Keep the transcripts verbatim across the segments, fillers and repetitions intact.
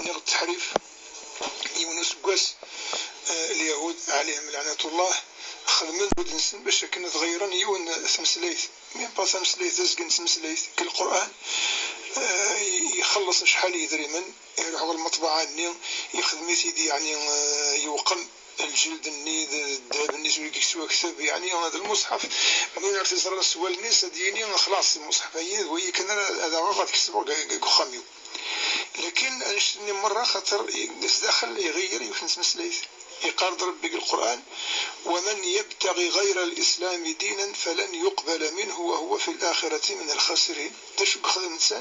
Nniɣ-d teḥrif. Yiwen useggas, eh, Lyahud ɛlihim laɛnatullah xedmen d wid-nsen bac akken ad ɣeyren yiwen, eh, tmeslayt, même pas tameslayt, d azgen n tmeslayt deg Lqur'an. Eh, ixelleṣ acḥal n yedrimen, iruḥ ɣer lmeṭbaɛa-nni, yexdem-it-id, yeɛni, eh, yewqem lǧeld-nni d, d ddheb-nni s wigi yettwakteb, yeɛni d lmuṣḥef. Mi ara t-iẓra s wallen-is, ad d-yini: "Xlaṣ, lmuṣḥef-ayi d wayi kan ara, ad aɣeɣ ad kesbeɣ deg, deg uxxam-iw." Lakin annect-nni merra, xaṭer zdaxel iɣeyyer yiwet n tmeslayt. Iqqar-d Rebbi deg Lqur'an: "ومن يبتغ غير الإسلام دينا فلن يقبل منه وهو في الآخرة من الخاسرين." D acu i yexdem netta?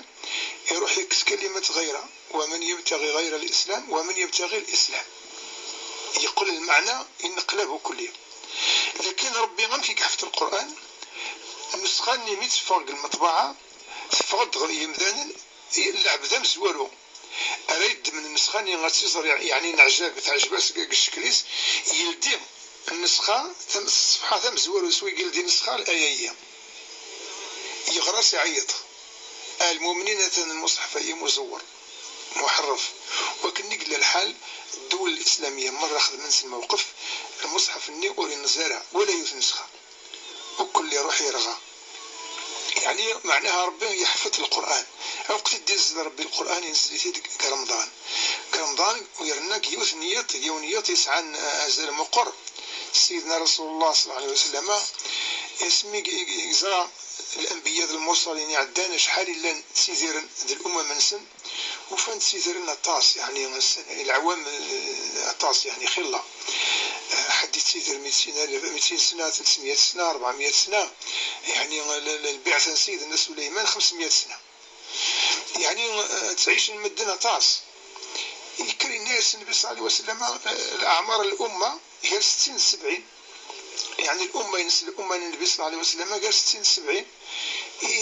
Iruḥ yekkes kalimat ɣayra. "ومن يبتغ غير الإسلام، ومن يبتغ الإسلام." Yeqqel lmeɛna inneqlab ukulli. Lakin Rebbi amek i yeḥfeḍ Lqur'an? Nnusxa-nni mi teffeɣ deg lmeṭbaɛa, teffeɣ-d ɣer yimdanen, i lɛebd amezwaru ara yeddmen nnusxa-nni ad tt-iẓer, yeɛni neɛjab, teɛjeb-as deg, deg ccekl-is, yeldi nnusxa, tam-, ṣṣefḥa tamezwarut, wi yeldi nnusxa, laya-yi. Yeɣra-s iɛeyyeḍ: "A lmumnin, atan lmuṣḥef-ayi muzewwer, muḥerref." Wakken i yella lḥal, ddwel lislamiyya merra xedmen s lmewqef, lmuṣḥef-nni ur inẓi ara wala yiwet nnusxa. Ukulli iruḥ yerɣa. Yeɛni, meɛnaha Rebbi yeḥfeḍ Lqur'an. Lweqt i d-izzil Rebbi Lqur'an, inzil-it-id deg Remḍan. Deg Remḍan, u yerna deg yiwet n yiḍ, deg yiwen n yiḍ yesɛan, eh, azal meqqer. Sidna Rasulullah صلى الله عليه وسلم, asmi i, i, i yeẓra lanbiya d lmursalin iɛeddan acḥal i llan ttidiren d lumam-nsen, ufan ttidiren aṭas, yeɛni, leɛwam, eh, aṭas, yeɛni, xilla. Eh, ḥedd yettidir mitin alef, mitin sna, tlettmya sna, rebɛmya sna, yeɛni, l-, l-, lbiɛta n Sidna Suleyman xemsmya sna. Yeɛni, eh, ttɛicen medden aṭas. Yekker yenna-yas Nnbi صلى الله عليه وسلم, eh, leɛmer n lumma gar settin d sebɛin. Yeɛni, lumma-ines, lumma n Nnbi صلى الله عليه وسلم, gar settin d sebɛin. I,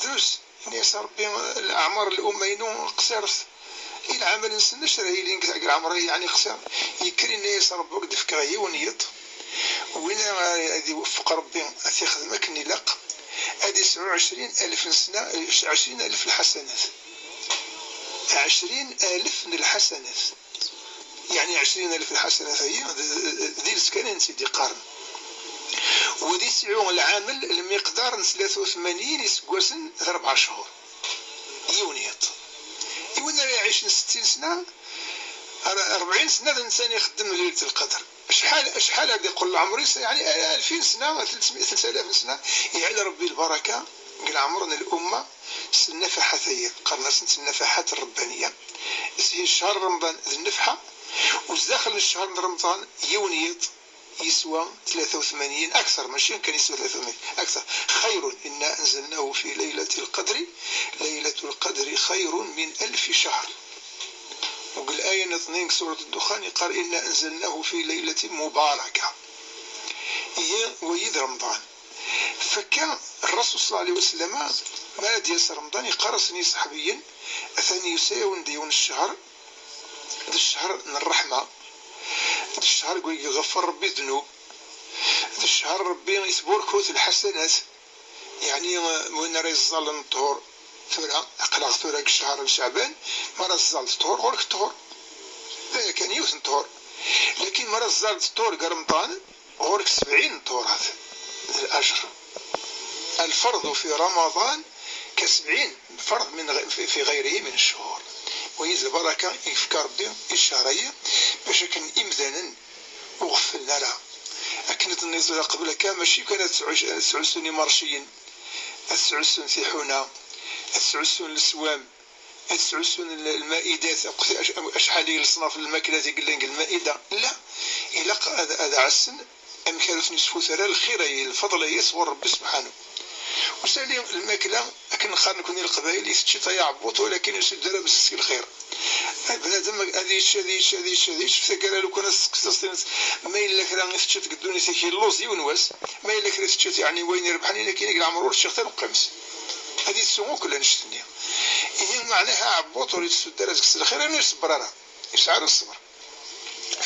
drus. Yenna-yas Rebbi: "Leɛmer n lumma-inu qṣiret. I lɛamal-nsen, d acu ara yilin deg, deg leɛmer-agi, yeɛni qṣir?" Yekker yenna-yas Rebbi: "Ad k-d-fkeɣ yiwen yiḍ, win ara ad iweffeq Rebbi ad t-ixdem akken ilaq, ad isɛu ɛecrin alef n sna, ɛecrin alef lḥasanat." Ɛecrin alef n lḥasanat. Yeɛni ɛecrin alef lḥasanat-agi, d, d, d iles kan i tent-id-iqqaren. U ad isɛu lɛamel lmiqdar n tlata u tmanyin iseggasen d rebɛa cchur. Yiwen yiḍ. I win ara iɛicen settin sna, ar-, rebɛin sna d netta i ixeddem Lailat Lqadr. Acḥal, acḥal ad iqqel leɛmer-is? Yeɛni alfin sna, telt alaf sna, iɛel Rebbi lbaraka deg leɛmer n lumma s nnafaḥat-agi, qqaren-asent nnafaḥat ṛebbaniya. Si ccher Remḍan d nnefḥa, u zdaxel n ccher n Remḍan yiwen yiḍ yeswa tlata u tmanyin, akteṛ, mačči kan yeswa tlata u tmanyin, akteṛ. خير، إنا أنزلناه في ليلة القدر، ليلة القدر خير من ألف شهر. Deg laya nniḍen deg surat Ddexxan yeqqar: "إنا أنزلناه في ليلة مباركة". Ihi, wayi d Remḍan. Fakka Rrasul صلى الله عليه وسلم, mi ara d-yas Remḍan, yeqqar-asen i yiṣeḥbiyen: "Atan yusa-yawen-d yiwen ccher, d ccher n ṛṛeḥma, d ccher deg wayeg iɣeffar Rebbi ddnub, d ccher Rebbi itburkut lḥasanat." Yeɛni, win ara yeẓẓallen ṭṭhur tura, aql-aɣ tura deg ccher n Ceɛban, mi ara teẓẓalleḍ ṭṭhur, ɣur-k ṭṭhur. D aya kan, yiwet n ṭṭhur. Lakin mi ara teẓẓalleḍ ṭṭhur deg Remḍan, ɣur-k sebɛin n ṭṭhurat d lajr. الفرض في رمضان كسبعين فرض من غ-، في، في غيره من الشهور. Wayi d lbaraka i yefka Rebbi i ccher-agi, bac akken imdanen ur ɣefflen ara. Akken i d-tenniḍ tura qbel akka, mačči kan ad ttɛus-, ad ttɛussun imerciyen, ad ttɛussun tiḥuna, ad ttɛussun leswam, ad ttɛussun l-, lmaidat, akk ac-, acḥal i leṣnaf n lmaklat i yellan deg lmaida. La, ilaq ad, ad ɛassen amek ara ur ten-yesfuter ara lxir-agi, lfeḍl-agi sɣur Rebbi subḥanu. Usali lmakla, akken neqqar nekni Leqbayel, i teččiḍ ay aɛebbuḍ, walakin ur s-d ara bessas seg lxir. Bnadem ad yečč, ad yečč, ad yečč, ad yečč, f taggara lukan ad tekkseḍ, as-tiniḍ: "Ma yella kra i teččiḍ deg ddunit-ik yelluẓ yiwen wass, ma yella kra i teččiḍ, yeɛni, wayen irebḥen, i nekkini deg leɛmer ur ččiɣ taluqqimt." Ad yettu akk annect-nni. Ihi, meɛnaha, aɛebbuḍ ur yettsudd ara seg-s lxir, yernu ur iṣebber ara. Ur yesɛi ara ṣṣber.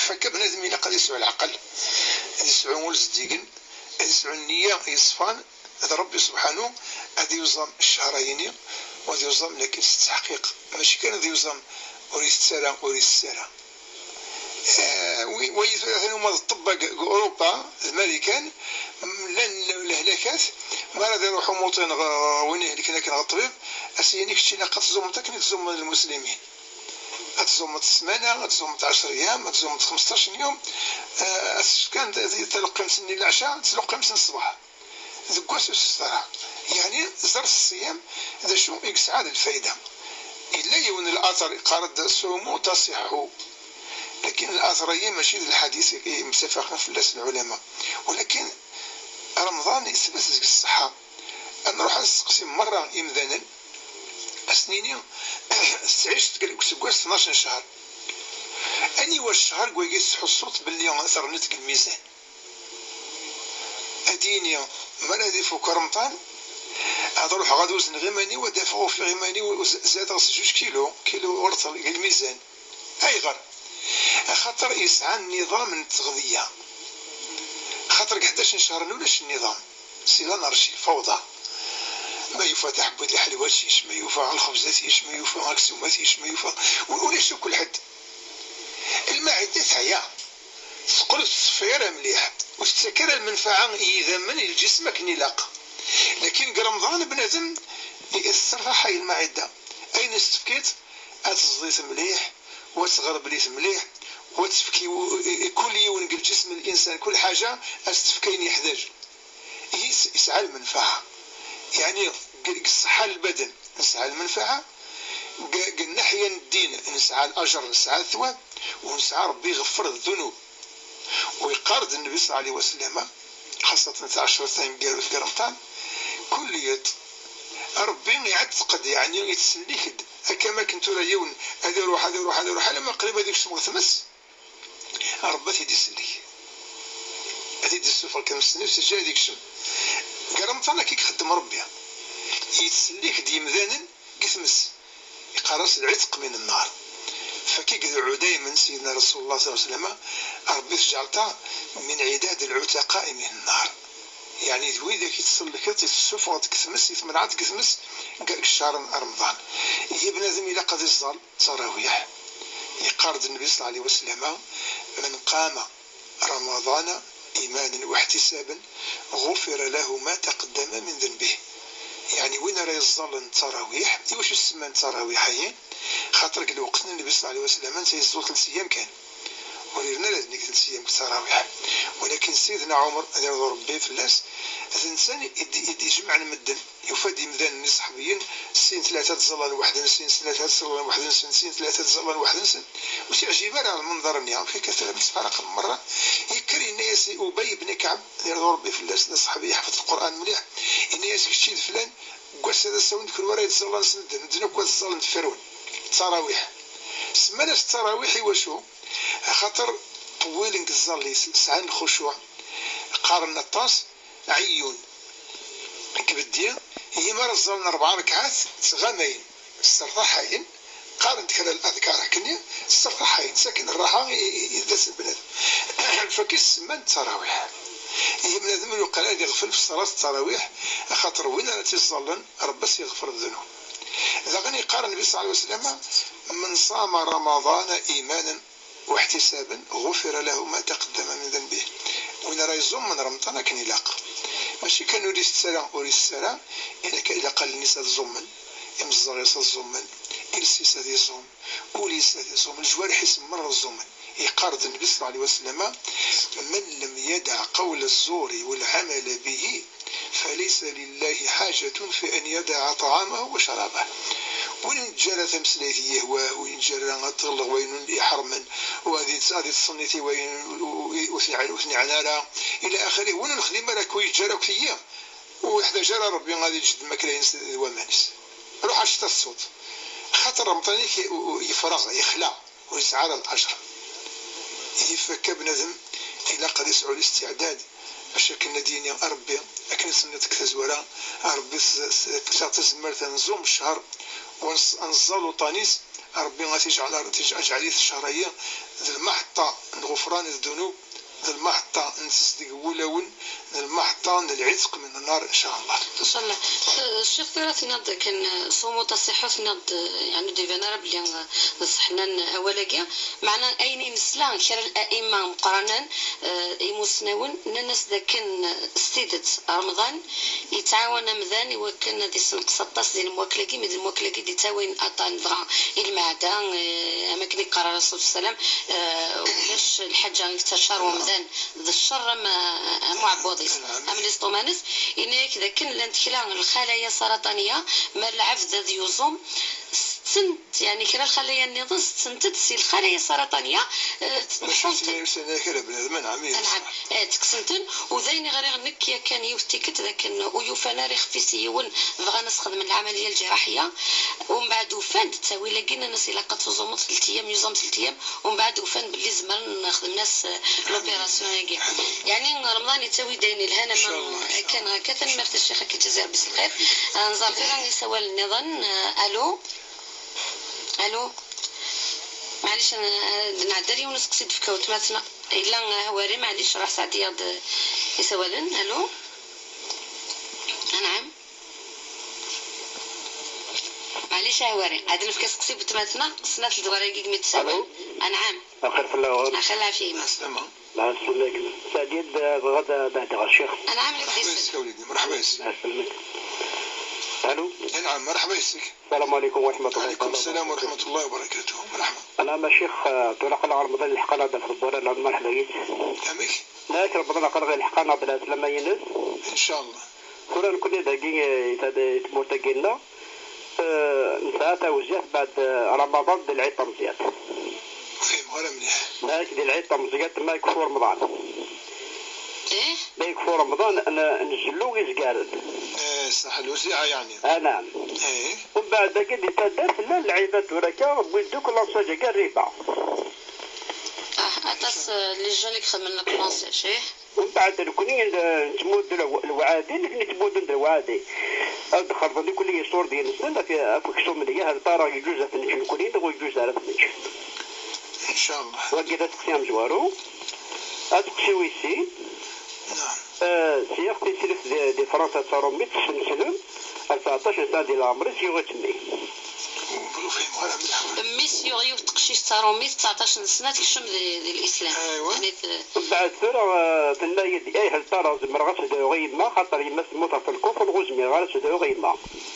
Fakka bnadem ilaq ad yesɛu leɛqel, ad yesɛu ul zeddigen, ad yesɛu nniya yeṣfan, d Rebbi subḥanu ad yuẓam ccher-agi-ni, u ad yuẓam lakin s ttḥeqqiq, mačči kan ad yuẓam Ur itett ara, ur itett ara. Eh, wi, wayi tura atan uma d ṭṭebba deg, deg Urupa, d Marikan, m-, llan lehlakat, mi ara d-iruḥ umuṭi neɣ, eh, win ihelken akken ɣer ṭṭbib, a s-yini kečč ilaq ad tẓummeḍ akken i ttẓummen lmuslimin. Ad tẓummeḍ ssmana, ad tẓummeḍ ɛecra yyam, ad tẓummeḍ xmesṭac n yum, eh, ad s-fkan t-, t-, taleqqimt-nni n leɛca, d tleqqimt n ṣṣbeḥ. Deg wass ur s-tefta ara. Yeɛni, ẓer ṣṣyam d acu i yesɛa d lfayda. Yella yiwen n later iqqar-d: "Sumu tasiḥḥu." Lakin later-agi mačči d lḥadis i mtafaqen fell-as lɛulama. Walakin Remḍan yesbet deg ṣṣeḥḥa. Ad nruḥ ad nesteqsi merra imdanen, ad s-nini: "Tettɛic deg useggas tnac n ccher. Aniwa ccher deg wagi tettḥussuḍ belli terniḍ deg lmizan?" Ad d-yini: "Mi ara d-ifuk Remḍan, ad ruḥeɣ ad uzneɣ iman-iw, ad d-afeɣ ufiɣ iman-iw z-, zadeɣ s zuǧ kilu, kilu urṭel deg lmizan." Ayɣer? Axaṭer yesɛa nniḍam n tteɣdiya. Axaṭer deg ḥdac n ccher-nni ulac nniḍam. C'est l'anarchie, lfawḍa. Ma yufa taḥebbit n lḥelwa ad t-yečč, ma yufa lxebz ad t-yečč, ma yufa aksum ad t-yečč, ma yufa, u-, ulac akk lḥedd. Lmaɛida teɛya, teqqel ur tettṣeffi ara mliḥ, ur tettak ara lmenfaɛa i yidammen, i lǧism akken ilaq. Lakin deg Remḍan, bnadem i, i tettsertaḥay lmaɛida. Ayen i s-tefkiḍ, ad teẓḍit mliḥ, u ad tɣerblit mliḥ, u ad tefk i, i, i kul yiwen deg lǧism n linsan, kul ḥaǧa, ad s-tefk ayen yeḥdaǧ. Ihi s-, yesɛa lmenfaɛa. Yeɛni, deg, deg ṣṣeḥḥa n lbaden nesɛa lmenfaɛa, deg, deg nnaḥya n ddin nesɛa lajer, nesɛa thwab, u nesɛa Rebbi iɣeffer ddunub. U yeqqar-d Nnbi ṣalla Llahu ɛalayhi wa sallam, xaṣṣatan taɛecret taneggarut deg Remḍan, kul yiḍ Rebbi iɛetteq-d, yeɛni yettsellik-d, akka am akken tura yiwen ad iruḥ, ad iruḥ, ad iruḥ, alamma qrib ad ikcem ɣer tmes, Rebbi ad t-id-isellek. Ad t-id-issufeɣ kan s nnefs, ǧǧa ad ikcem. Deg Remḍan akka i ixeddem Rebbi. Yettsellik-d yemdanen deg tmes. Yeqqar-as: "Lɛitq min nnar." Fakk i yedɛu daymen Sidna Rasul Llah ṣalla Llahu ɛalayhi wa sallam: "Rebbi teǧɛelta min ɛidad lɛutaqa'i min nnar." Yeɛni d widak i tselkeḍ, i tessufɣeḍ deg tmes, i tmenɛeḍ deg tmes, deg, deg ccer n Remḍan. Ihi bnadem ilaq ad iẓẓal ttarawiḥ. Yeqqar-d Nnbi ṣalla Llahu ɛalayhi wa sallam: "من قام رمضان إيمانا واحتسابا غفر له ما تقدم من ذنبه." Yeɛni win ara yeẓẓallen ttarawiḥ, iwacu semman ttarawiḥ-ayi? Xaṭer deg lweqt n Nnbi ṣalla Llahu ɛalayhi wa sallam, anta yeẓẓul telt eyyam kan. Ur iren ara ad neg telt eyyam deg ttarawiḥ. Walakin Sidna Ɛumer, ad irḍu Rebbi fell-as, d netta i d-, i d-ijemɛen medden. Yufa-d imdanen iṣeḥbiyen, sin tlata ttẓallan weḥd-nsen, sin tlata ttẓallan weḥd-nsen, sin tlata ttẓallan weḥd-nsen. Ur t-iɛjib ara lmenḍer-nni. Amek akka tura msefraqen merra? Yekker yenna-yas i Ubay ibn Kɛeb, ad irḍu Rebbi fell-as, d aṣeḥbi yeḥfeḍ Lqur'an mliḥ. Yenna-yas: "Kečči d flan, deg wass-a d ass-a win d kenwi ara yettẓallan s medden, medden akk ad ẓẓallen deffir-wen." Ttarawiḥ. Semman-as ttarawiḥ i wacu? Axaṭer ṭewwilen deg tẓallit, sɛan lxucuɛ, qqaren aṭas, ɛeyyun. Deg ibeddi, ihi mi ara ẓẓallen rebɛa rekɛat, ttɣamayen, ssertaḥayen, qqaren-d kra n ladkar akkenni, ssertaḥayen, ttaken rraḥa i, i, i, i ddat n bnadem. Fakk-is semman ttarawiḥ. Ihi bnadem ur yuqal ad iɣfel f ṣṣalat ttarawiḥ, axaṭer win ara tt-iẓẓallen, Rebbi ad s-iɣfer ddnub. Daɣen yeqqar Nnbi ṣalla Llahu ɛalayhi wa sallam: "من صام رمضان إيمانا واحتسابا غفر له ما تقدم من ذنبه." Win ara iẓummen Remḍan akken ilaq. Mačči kan ur itett ara, ur itett ara, ilaq, ilaq allen-is ad ẓummen, imeẓẓaɣ-is ad ẓummen, iles-is ad iẓum, ul-is ad iẓum, leǧwareḥ-is merra ad ẓummen. Yeqqar-d Nnbi ṣalla Llahu ɛalayhi wa sallam: "من لم يدع قول الزور والعمل به فليس لله حاجة في أن يدع طعامه وشرابه." Win ur neǧǧa ara tameslayt i yihwan, ur neǧǧa ara ad t-ɣelleɣ wayen ur iḥermen, u ad yet-, ad yettṣennit i wayen ur, ur, ur, ur ten-iɛnan ara, ila axiri, win ur nexdim ara, ur yeǧǧa ara akk tiyi, ur yeḥtaǧ ara Rebbi ad yeǧǧ d lmakla-ines d waman-is. Ruḥ anect-a tessuḍ. Xaṭer Remḍan-ik i-, u-, u-, yefreɣ, yexla, ur yesɛi ara lajer. Ihi fakk bnadem ilaq ad yesɛu listiɛdad, bac akken ad d-yini: "A Rebbi, akken i s-tenniḍ deg tazwara, a Rebbi, s-, s-, fkiɣ tazmert ad nẓum ccher, u ad nẓ-, ad nẓẓal uṭṭan-is, a Rebbi, ad t-iǧɛel, ad t-iǧ-, aǧɛel-it ccher-ayi d lmeḥṭa n ɣufran d ddunub." d lmaḥeṭṭa n tezdeg n wulawen, d lmaḥeṭṭa n lɛitq min nnar, ncallah. Ncallah. Eh, Ccix, tura tenniḍ-d akken, eh, ṣumu tasiḥḥut, tenniḍ-d, eh, yeɛni ur d-iban ara belli, eh, d ṣṣeḥ nnan awal-agi. Meɛna ayen i nesla kra n la'imma meqqranen, eh, imusnawen, nnan-as d akken, eh, s tidet Remḍan yettɛawan amdan i wakken ad issenqes aṭas di lemwakla-agi, mi d lemwakla-agi d-ittawin aṭan, dɣa i lmeɛda, eh, am akken i yeqqar Rasul s salam, eh, ulac lḥaǧa i yettacar wemdan d ccer am, am uɛebbuḍ-is, am listuman-is. Yenna-yak d akken llant kra n lxalaya saraṭaniya, ma lɛebd ad yuẓum, settent, yeɛni kra lxalaya nniḍen settent-d si lxalaya saraṭaniya, eh, mḥunt. Anɛam, eh, ttekksen-ten, u d ayen i ɣriɣ nekk yakan yiwet tikkelt, d akken ur yufan ara ixef-is i yiwen, bɣan ad s-xedmen lɛamaliya lǧiraḥiya, u mbeɛd ufan-d ttawil-agi, nnan-as ilaq ad tuẓumeḍ telt iyam, yuẓam telt iyam, u mbeɛd ufan belli zemren xedmen-as, eh, l'opération-agi. Yeɛni Remḍan yettawi-d ayen ilhan, ama akken akka. Tanemmirt a Ccix, ad k-yeǧǧ Rebbi s lxir. Ad nẓer tura isawalen nniḍen. Eh, alo? Alo? Maɛlic, ad nɛeddi ar yiwen useqsi d-tefka weltma-tneɣ. Yella, eh, Hawari, maɛlic, ruḥ sɛeddi-yaɣ-d, eh, isawalen. Alo? Anɛam. Maɛlic a Hawari, ad nefk aseqsi n weltma-tneɣ, snat ledwar-agi i mi d-tessawal. Alo? Anɛam. Axir fell-awen. Axir lɛafya a gma. Lɛeslama-k. Sɛeddi-d, eh, bɣiɣ ad, ad hedreɣ ɣer ccix. Anɛam, lak d-isel. Lɛeslama-k. Alo? Anɛam, merḥba yes-k. Salam ɛlikum wa raḥmatullahi wa barakatuh. Ɛlikum salam wa raḥmatullahi wa barakatuh. Merḥba. Anɛam a ccix, eh, tura aql-aɣ Remḍan ilḥeq-aneɣ-d ɣef tewwura, merḥba yes-k. Amek? Nnan-ak Remḍan aql-aɣ ilḥeq-aneɣ-d lɛeslama-ines. Ncallah. Tura nekkni dagi, eh, i tmurt-agi-nneɣ, eh, nesɛa tawziɛt beɛd, eh, Ramaḍan d lɛid tameẓyant. Ur fhimeɣ ara mliḥ. Nnan-ak di lɛid tameẓyant ma yekfa Remḍan. Ih? Ma yekfa Remḍan, n-, nzellu izgaren. Eh, ṣaḥ, lewziɛa yeɛni. Anɛam. Ih. Umbeɛd dagi di taddart llan lɛidat tura akka, wwin-d akk lansaj-agi rriba. Ah, aṭas, eh, les jeunes i ixedmen la planche, ih. Umbeɛd nekkni, eh, nettmudd lew-, lewɛadi, nitni ttmuddun-d lewɛadi. Ad d-xerḍen akk les ordres-nsen, af, af uksum-nni, hal ṭara yeǧǧuz ad t-nečč nekkni, neɣ ur yeǧǧuz ara ad t-nečč. Ncallah. Wagi d aseqsi amezwaru. Aseqsi wis sin. Naɛam. Eh, sliɣ tislit di, di Fransa d taṛumit tesnezlem, ar tseɛṭac n sna di leɛmer-is yuɣ-itt mmi. Ur fhimeɣ ara mliḥ. Mmi-s yuɣ yiwet teqcict taṛumit, tseɛṭac n sna, tekcem di, di Lislam. Aywa. Yeɛni t- Mbeɛd tura, eh, tenna-yi-d, ih, hal ṭara zemreɣ ad s-dɛuɣ i yemma, xaṭer yemma-s temmut ɣef lkufr, ur zmireɣ ara ad s-dɛuɣ i yemma.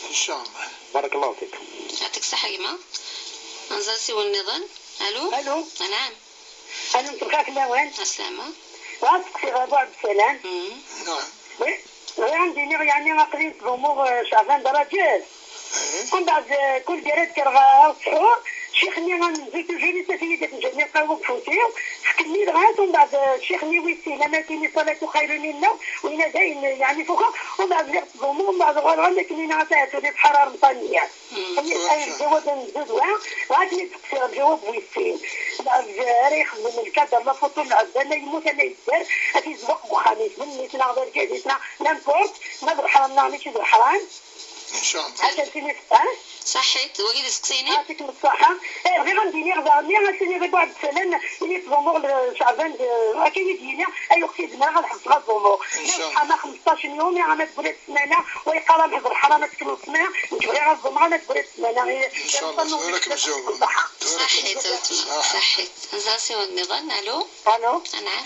Ncallah. Barakallahu fik. Yeɛṭik ṣṣeḥḥa a gma. Ad nẓer asiwel nniḍen. Alo? Alo? Anɛam. Alo, mselxir fell-awen. Ɛeslama. Bɣiɣ ad seqsiɣ Abu Ɛebdessalam. Mm. Naɛam. Bɣiɣ ad m-d-iniɣ, yeɛni, aql-i ttḍumuɣ, eh, Ceɛban d Raǧab. Ih. Umbeɛd, eh, kul lǧal ad kkreɣ, eh, ar ssḥur, ccix-nni amenzu, toujours, yessaki-yi-d ad nǧer lqahwa deg ufus-iw, fkemmileɣ-as, umbeɛd, eh, ccix-nni wis sin, ama tini ṣṣalatu xayrun min nnawm, winna dayen, eh, yeɛni fukeɣ, umbeɛd lliɣ ttḍumuɣ, umbeɛd uɣaleɣ am akken iniɣ-as ahat ula d ḥara Remḍan-nni. Amek ay lǧawab amenzu d wa? Bɣiɣ ad kem-id-seqsiɣ lǧawab wis sin. Lɛebd ara ixedmen lkadr, la photo n lɛebd, ama yemmut ama yedder, ad t-izewweq deg uxxam-is, d mmi-s neɣ d argaz-is neɣ n'importe, ma d leḥram neɣ mačči d leḥram. Ncallah. Atan tin ifeṭṭan. Saḥḥit, d wagi d aseqsi-inu? Ɛṭikem ṣṣaḥa. Eh, bɣiɣ ad m-d-iniɣ daɣen, ad s-iniɣ i Buɛebdessalam, ini ttḍumuɣ Ceɛban, d, akka i d-yini, ay uxti zemreɣ ad ḥebseɣ ad ḍumuɣ. Ncallah. Neɣ ḥama xemseṭṭac n yum, iɣama tewwila ssmana, wa yeqqar amek d leḥram ad teknuḍ ssmana, nekk bɣiɣ ad ḍumuɣ ama tewwila ssmana. Ncallah, tura ad kem-ǧawbeɣ. Saḥḥit a weltma, saḥḥit. Nẓer asiwel nniḍen, alo? Alo? Anɛam.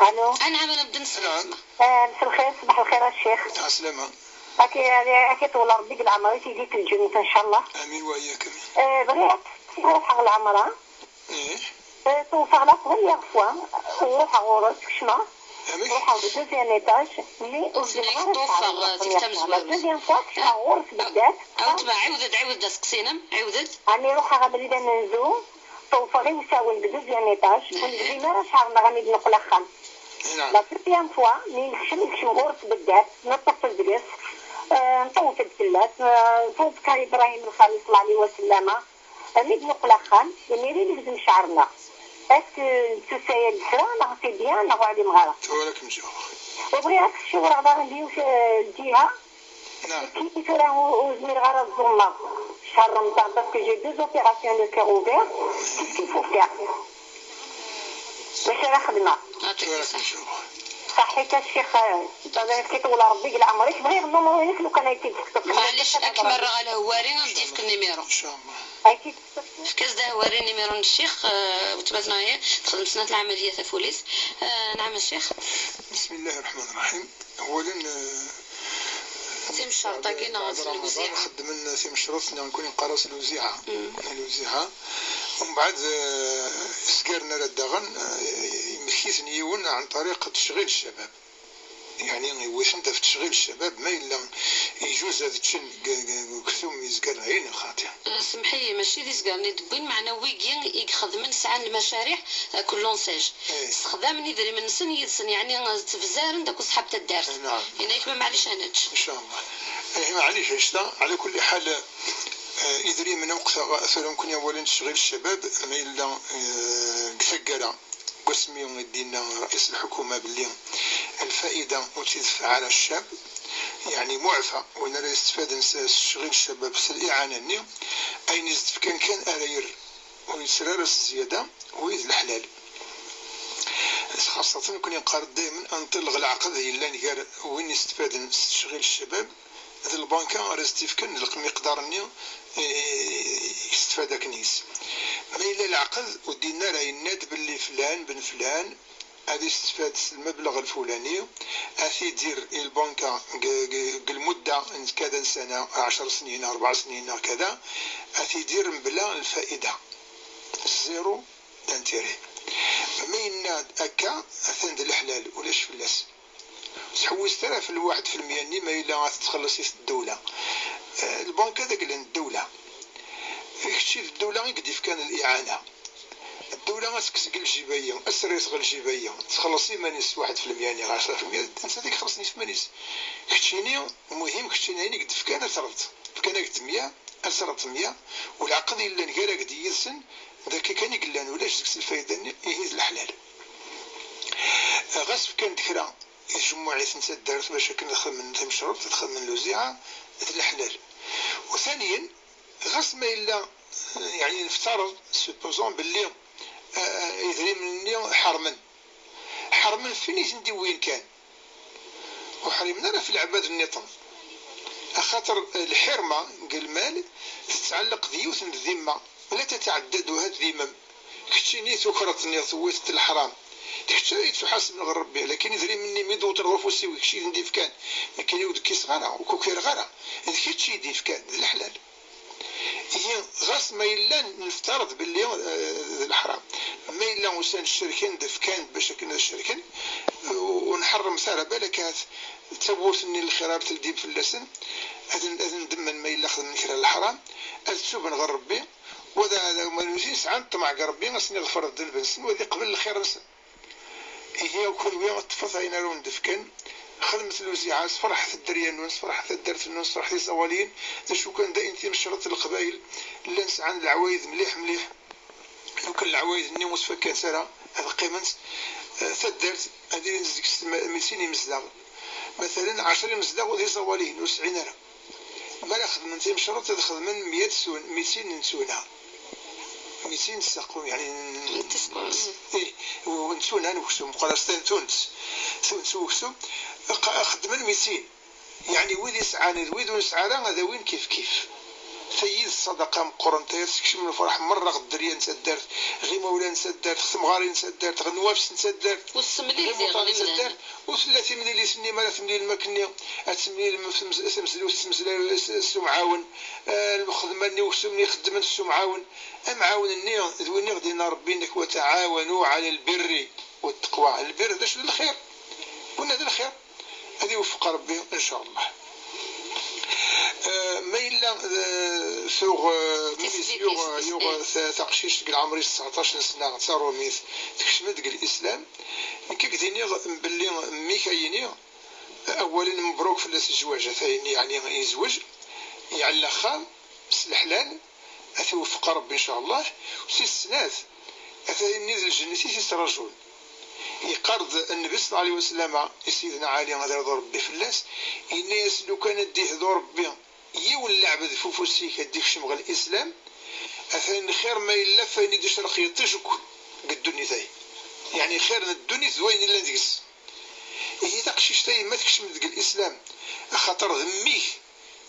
Alo? Anɛam, a nna bedden s weltma. Eh, mselxir, ṣbaḥ lxir a ccix. Ɛeslama. Ad k-, ad k-iṭwel Ṛebbi deg leɛmer-ik, yili-k lǧennet, ncallah. Amin wa iyyak, amin. Eh, bɣiɣ ad ruḥeɣ leɛmer-a. Ih. Eh, ṭṭufeɣ la première fois, ruḥeɣ ɣur-s, kecmeɣ. Amek? Ruḥeɣ deg deuxième étage, mais ur zmireɣ ara ad ceɛreɣ la première fois. La deuxième fois, kecmeɣ ɣur-s beddat. A weltma, ɛiwed-d, ɛiwed-d aseqsi-inem, ɛiwed-d. Ɛni ruḥeɣ abrid amenzu, ṭṭufeɣ iwsawen deg deuxième étage, ur nezmir ara ad ceɛreɣ neɣ ad d-neqqel axxam. Naɛam. La deuxième fois, mi nekcem, nekcem ɣur-s beddat, neṭṭef deg-s, eh, nṭewwef-d fell-as, eh, nṣewwed-d Ibrahim Lxali ṣalla ɛlihi wa sellama, mi d-neqqel axxam, imir i negzem cceɛr-nneɣ. Est-ce que nettusa-yad kra, neɣ c'est bien, neɣ ur ɛlimeɣ ara. Tura ad kem-ǧawbeɣ. U bɣiɣ ad k-ssiwreɣ daɣen di yiwet, eh, lǧiha. Naɛam. Kif tura ur, ur zmireɣ ara ad ẓummeɣ ccher Remḍan, parce que j'ai deux opérations de cœur ouvert. Kif kif ufiɣ. Bac ara xedmeɣ. Yɛṭik ṣṣeḥḥa. Ṣaḥḥit a ccix, Rebbi iṭwel Rebbi deg leɛmer-ik. Bɣiɣ nnumeṛ-inek lukan ay t-id-tekteḍ. Maɛlic, ad kem-rreɣ ɣer Hwari, ad m-d-yefk nimiṛu. Ay t-id-tekteḍ. Efk-as-d a Hwari nimiṛu n ccix, eh, weltma-tneɣ ihi, texdem snat lɛamaliyat a Fulis. Eh, nɛam a ccix. بسم الله الرحمن الرحيم. أولا، eh, timecreḍt-agi neɣ بعد s رمضان lewziɛa. Xeddmen timecreḍt neɣ nekkni neqqar-as lewziɛa. Mm. Lewziɛa. ومن بعد, eh, isgaren ara daɣen, eh, yemmekti-ten yiwen عن طريق تشغيل الشباب. يعني, yewwi-ten-d ɣef تشغيل الشباب, ma yella ijuz ad ččen g-, g-, g-, uksum izgaren-ayi neɣ xaṭi. Eh, semḥ-iyi, mačči d izgaren i d-wwin, meɛna wigi i ixedmen sɛan lmacariɛ, eh, كل l'enseigne. Eh. Ssexdamen idrimen-nsen yid-sen, yeɛni, eh, ttbezaren d akk ṣṣḥab taddart. Eh, naɛam. Yenna-yak ma maɛlic ad nečč. إن شاء الله. Eh, maɛlic, anect-a, على كل حال, eh, idrimen akk ta-, tura nekkni awal n تشغيل الشباب, ma yella, eh, deg taggara, deg wasmi i d-yenna رئيس الحكومة belli الفائدة ur tt-ideffeɛ ara الشاب, يعني معفى, win ara yestfaden s, s تشغيل الشباب s الإعانة-nni, ayen i s-d-fkan kan ara yerr, ur yettru ara s zzyada, wi d leḥlal. Xaṣṣa nekkni neqqar daymen ad nṭil ɣer lɛeqd yellan gar win yestfaden s تشغيل الشباب d lbanka ara s-d-ifken lmiqdar-nni, eh, yestfad akken-is. Ma yella leɛqed ur d-yenni ara, yenna-d belli flan ben flan ad yestfad s lmebleɣ lfulani, ad t-idir i lbanka g-, g-, g lmudda n kada n sana, ɛecr snin, rebɛ snin neɣ kada, ad t-idir mebla lfaida. Zéro d'intérêt. Ma yenna-d akka, atan d leḥlal, ulac fell-as. Ur ttḥewwiset ara ɣef lwaḥed fi lmya-nni ma yella ad t-txelleṣ-it ddewla. Eh, lbanka d agla n ddewla. Kečči d ddewla i k-d-ifkan liɛana. Ddewla ad tekkes deg lǧib-ayi, ad s-terr ɣer lǧib-ayi, txelleṣ iman-is s waḥed fi lmya-nni, ɣer ɛecra fi lmya, d nettat i ixellṣen i yiman-is. Keččini, muhim, keččini ayen i k-d-fkan ad terreḍ. Fkan-ak-d mya, ad terreḍ mya, u lɛeqd yellan gar-ak d yid-sen, d akka kan i yellan, ulac deg-s lfayda-nni, ihi d leḥlal. Ɣas fkan-d kra i tjemmuɛit n taddart bac akken ad xedmen timecreḍt, ad xedmen lewziɛa, d leḥlal. U thaniyen, ɣas ma yella, yeɛni neftareḍ, supposons belli, eh, idrimen-nni ḥermen. Ḥermen f win i ten-d-iwwin kan. Ur ḥrimen ara f leɛbad nniḍen. Axaṭer lḥirma deg lmal tettɛelleq d yiwet n ddimma, la tetɛedda-d uhat d imem. Keččini tukreḍ-nni tewwiḍ-t leḥram. D kečč ara yettuḥasaben ɣer Rebbi, lakin idrimen-nni mi d-wwten ɣer ufus-iw, d kečč i ten-d-ifkan, nekkini ur d-kkiseɣ ara, ur k-ukireɣ ara. D kečč i yi-d-ifkan, d leḥlal. Ihi, ɣas ma yella neftareḍ belli, eh, d leḥram, ma yella usan-d cerken-d, fkan-d bac akken ad cerken, ur nḥerremt ara, balak ahat tawwurt-nni n lxir ara teldin fell-asen, ad n-, ad ndemmen ma yella xedmen kra n leḥram, ad tuben ɣer Rebbi, u ad, ad, ma nutni sɛan ṭṭmeɛ deg Rebbi, ad sen-iɣfer ddnub-nsen, u ad iqbel lxir-nsen. Ihi, a kunwi, ṭṭfet ayen ara wen-d-fken, xedmet lewziɛa, sferḥet dderya-nwen, sferḥet taddart-nwen, sferḥet iẓawaliyen, d acu kan, d ayen timecreḍt n Leqbayel llan sɛan leɛwayed mliḥ, mliḥ. Lukan leɛwayed-nni ur sfakkant ara, ad qqiment, eh, taddart, ad ilin deg-s tma-, mitin imezdaɣ. Matalen, ɛecra imezdaɣ d iẓawaliyen, ur sɛin ara. Mi ara xedmen timecreḍt, ad xedmen mya tsun-, mitin n tsuna. Mitin n ssaqum, yeɛni n-, n-, tis-, ih, u-, n tsuna n uksum, meqqar-as ta n tunt. Tunt n uksum, q-, xeddmen mitin. Yeɛni wid yesɛan d wid ur nesɛi ara, ad awin kif kif. Tayi d ṣṣadaqa meqqrent, ay ad sekcem lferḥ merra ɣer dderya n taddart, ɣer imawlan n taddart, ɣer temɣarin n taddart, ɣer nnwafes n taddart. Ur tessemlil ɣer diɣen imuṭar n imdanen. Taddart. Ur tella timlilit-nni mi ara temlilem akkenni, ad temlilem f tmez-, tamezlut tettmeslay s, s umɛawen, eh, lxedma-nni, uksum-nni ixeddmen s umɛawen. Amɛawen-nni d win i ɣ-d-yenna Ṛebbi, inna-k: "وتعاونوا على البر والتقوى". Lbir d acu? D lxir. Winna d lxir. Ad iweffeq Ṛebbi, in ca Allah. Eh, ma yella, eh, tuɣ, eh, mmi-s yuɣ, yuɣ ta-, taqcict deg leɛmer-is tseɛṭac n sna, d taṛumit, tekcem-d deg lislam. Nekk ad k-d-iniɣ belli mmi-k ayini, awalen mebruk fell-as zzwaǧ, ata-yini, yeɛni yezweǧ, iɛella axxam s leḥlal, ad t-iweffeq Ṛebbi, in ca Allah. U tis snat, ata-yini d lǧennet i t-ittraǧun. Yeqqar-d Nnbi, ṣalla Llahu ɛalayhi wa sallam, i Sidna Ɛali, ad irḍu Ṛebbi fell-as, yenna-yas: "Lukan ad d-ihdu Ṛebbi yiwen n leɛbed f ufus-ik ad d-ikcem ɣer lislam, atan xir ma yella f wayen i d-icreq yiṭij akk deg ddunit-ayi." Yeɛni xir n ddunit d wayen yellan deg-s. Ihi taqcict-a yemma tekcem deg lislam, axaṭer d mmi-k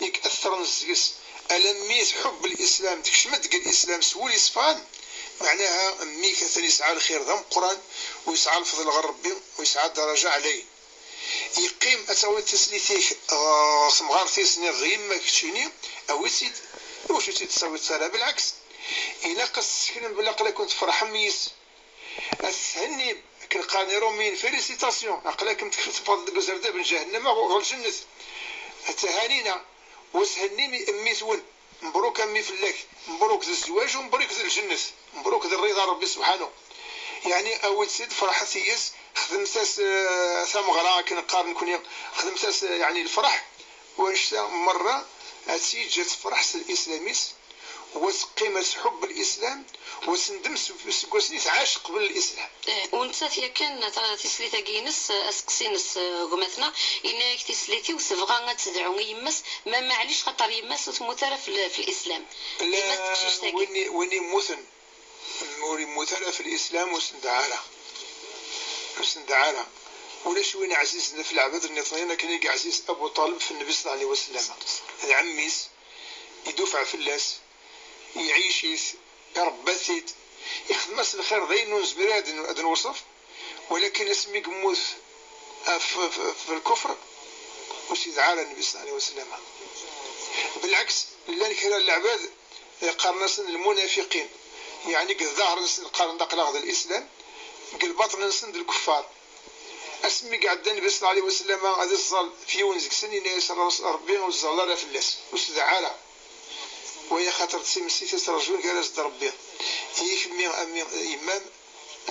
i iɛettren seg-s. Alammi tḥubb lislam, tekcem-d deg lislam s wul yeṣfan, meɛnaha mmi-k atan yesɛa lxir d ameqqran, u yesɛa lfeḍl ɣer Rebbi, u yesɛa ddaraja ɛlayen. Yeqqim ad tawiḍ tislit-ik ɣer temɣart-is neɣ ɣer yemma-k keččini, awi-tt-id. Iwacu ur tt-id-tettawiḍ ara? Belɛeks, ilaq ad s-tesseknem belli aql-aken tferḥem yis-s. Ad s-thennim, akken qqaren Iṛumiyen, félicitations, aql-akem tkef-, teffɣeḍ deg uzerdab n ǧahennama ɣer lǧennet. Ad thennim, wa s-hennim i mmi-twen. Mebruk a mmi fell-ak, mebruk d zzwaǧ u mebruk d lǧennet, mebruk d rriḍa n Ṛebbi subḥanu. Yeɛni awi-tt-id, ferḥet yis-s, xedmet-as, eh, tameɣra akken qqaren nekni, xedmet-as, eh, yeɛni lferḥ, u annect-a merra ad tt-yeǧǧ ad tefreḥ s lislam-is, u ad teqqim ad tḥubb lislam, u ad tendem s, seg wasmi tɛac qbel lislam. Eh, u nettat yakan, ta-, tislit-agi-ines, eh, aseqsi-ines, eh, gma-tneɣ, yenna-yak tislit-iw tebɣa ad tedɛu i yemma-s, ma maɛlic xaṭer yemma-s ur temmut ara f l-, f lislam. Yemma-s teqcict-agi. Win i-, win yemmuten, ur yemmut ara f lislam, ur s-nedɛa ara. Ur s-nedɛa ara. Ulac win ɛzizen f leɛbad nniḍen akken i yeɛziz Abu Ṭaleb f Nnbi ṣella Llahu ɛalayhi wa sallam. D ɛemmi-s, idufeɛ fell-as, iɛic-it, iṛebba-t-id, ixdem-as lxir d ayen ur nezmir ara ad n-, ad newṣef, walakin asmi yemmut ɣef, ɣef, ɣef lkufr, ur s-yedɛa ara Nnbi ṣella Llahu ɛalayhi wa sallam. Belɛeks, llan kra n leɛbad qqaren-asen lmunafiqin, yeɛni deg ḍḍaher-nsen qqaren-d aql-aɣ d lislam, deg lbaṭn-nsen d lkeffar. Asmi i iɛedda Nnbi ṣella Llahu ɛalayhi wa sallam ad iẓẓal f yiwen deg-sen, yenna-yas Ṛebbi ur ẓẓal ara fell-as, ur s-dɛa ara. Waya xaṭer d timessit i ttraǧun gar-as d Ṛebbi. Ihi kemmi a mmi, yemma-m,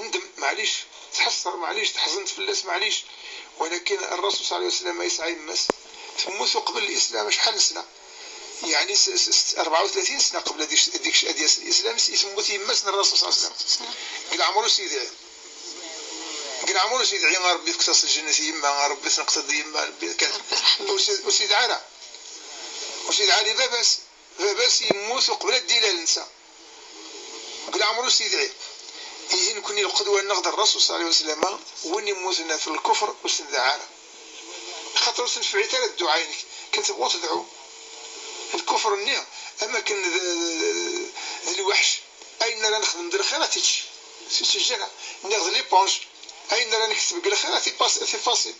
ndem, maɛlic, tḥesser, maɛlic, tḥezneḍ fell-as, maɛlic. Walakin Ṛṛasul ṣella Llahu ɛalayhi wa sallam yesɛa yemma-s, temmut uqbel lislam acḥal n sna. Yeɛni s, s, s, rebɛa u tlatin sna qbel ad yek-, ad yek-, ad yas lislam, i temmut yemma-s n Ṛṛasul ṣella Llahu ɛalayhi wa sallam. Deg leɛmer ur s-yedɛi. Deg leɛmer ur s-yedɛi, a Ṛebbi fket-as lǧennet i yemma, a Ṛebbi tenqeḍ yemma, a Ṛebbi kan. Ur s-, ur s-yedɛa ara. Ur s-yedɛa ara i baba-s. Baba-s yemmut uqbel ad d-ilal netta. Deg leɛmer ur s-yedɛi. Ihi nekni lqedwa-nneɣ d Ṛṛasul ṣella Llahu ɛalayhi wa sallam, win yemmuten ɣef lkufr ur s-nedɛa ara. Xaṭer ur s-nefɛit ara dduɛa-inek, kan tebɣu tedɛu. Lkufr-nni, am akken d, d, d lweḥc, ayen ara nexdem d lxir ad t-ičč. Ur t-iǧǧi ara. Niɣ d lipunj, ayen ara nekteb deg lxir ad t-ipas-, ad t-ifasi.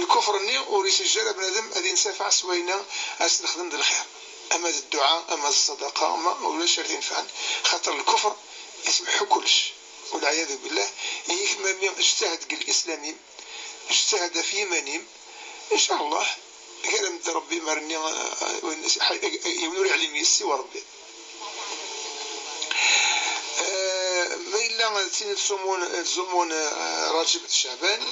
Lkufr-nni ur yetteǧǧa ara bnadem ad yensafaɛ s wayen ara s-nexdem d lxir. Ama d dduɛa, ama d ṣṣadaqa, ama ulac ara t-inefɛen. Xaṭer lkufr yesmeḥḥu kullec. Walɛiyadu billah, ihi kemmini ijtahad deg lislam-im, ijtahad ɣef yiman-im, ncallah, gar-am-d Ṛebbi, mer-nni, eh, win, ḥa-, yiwen ur iɛlim yis siwa Ṛebbi. Eh, ma yella d tin yettẓumun, yettẓumun, eh, Ṛaǧeb d Ceɛban,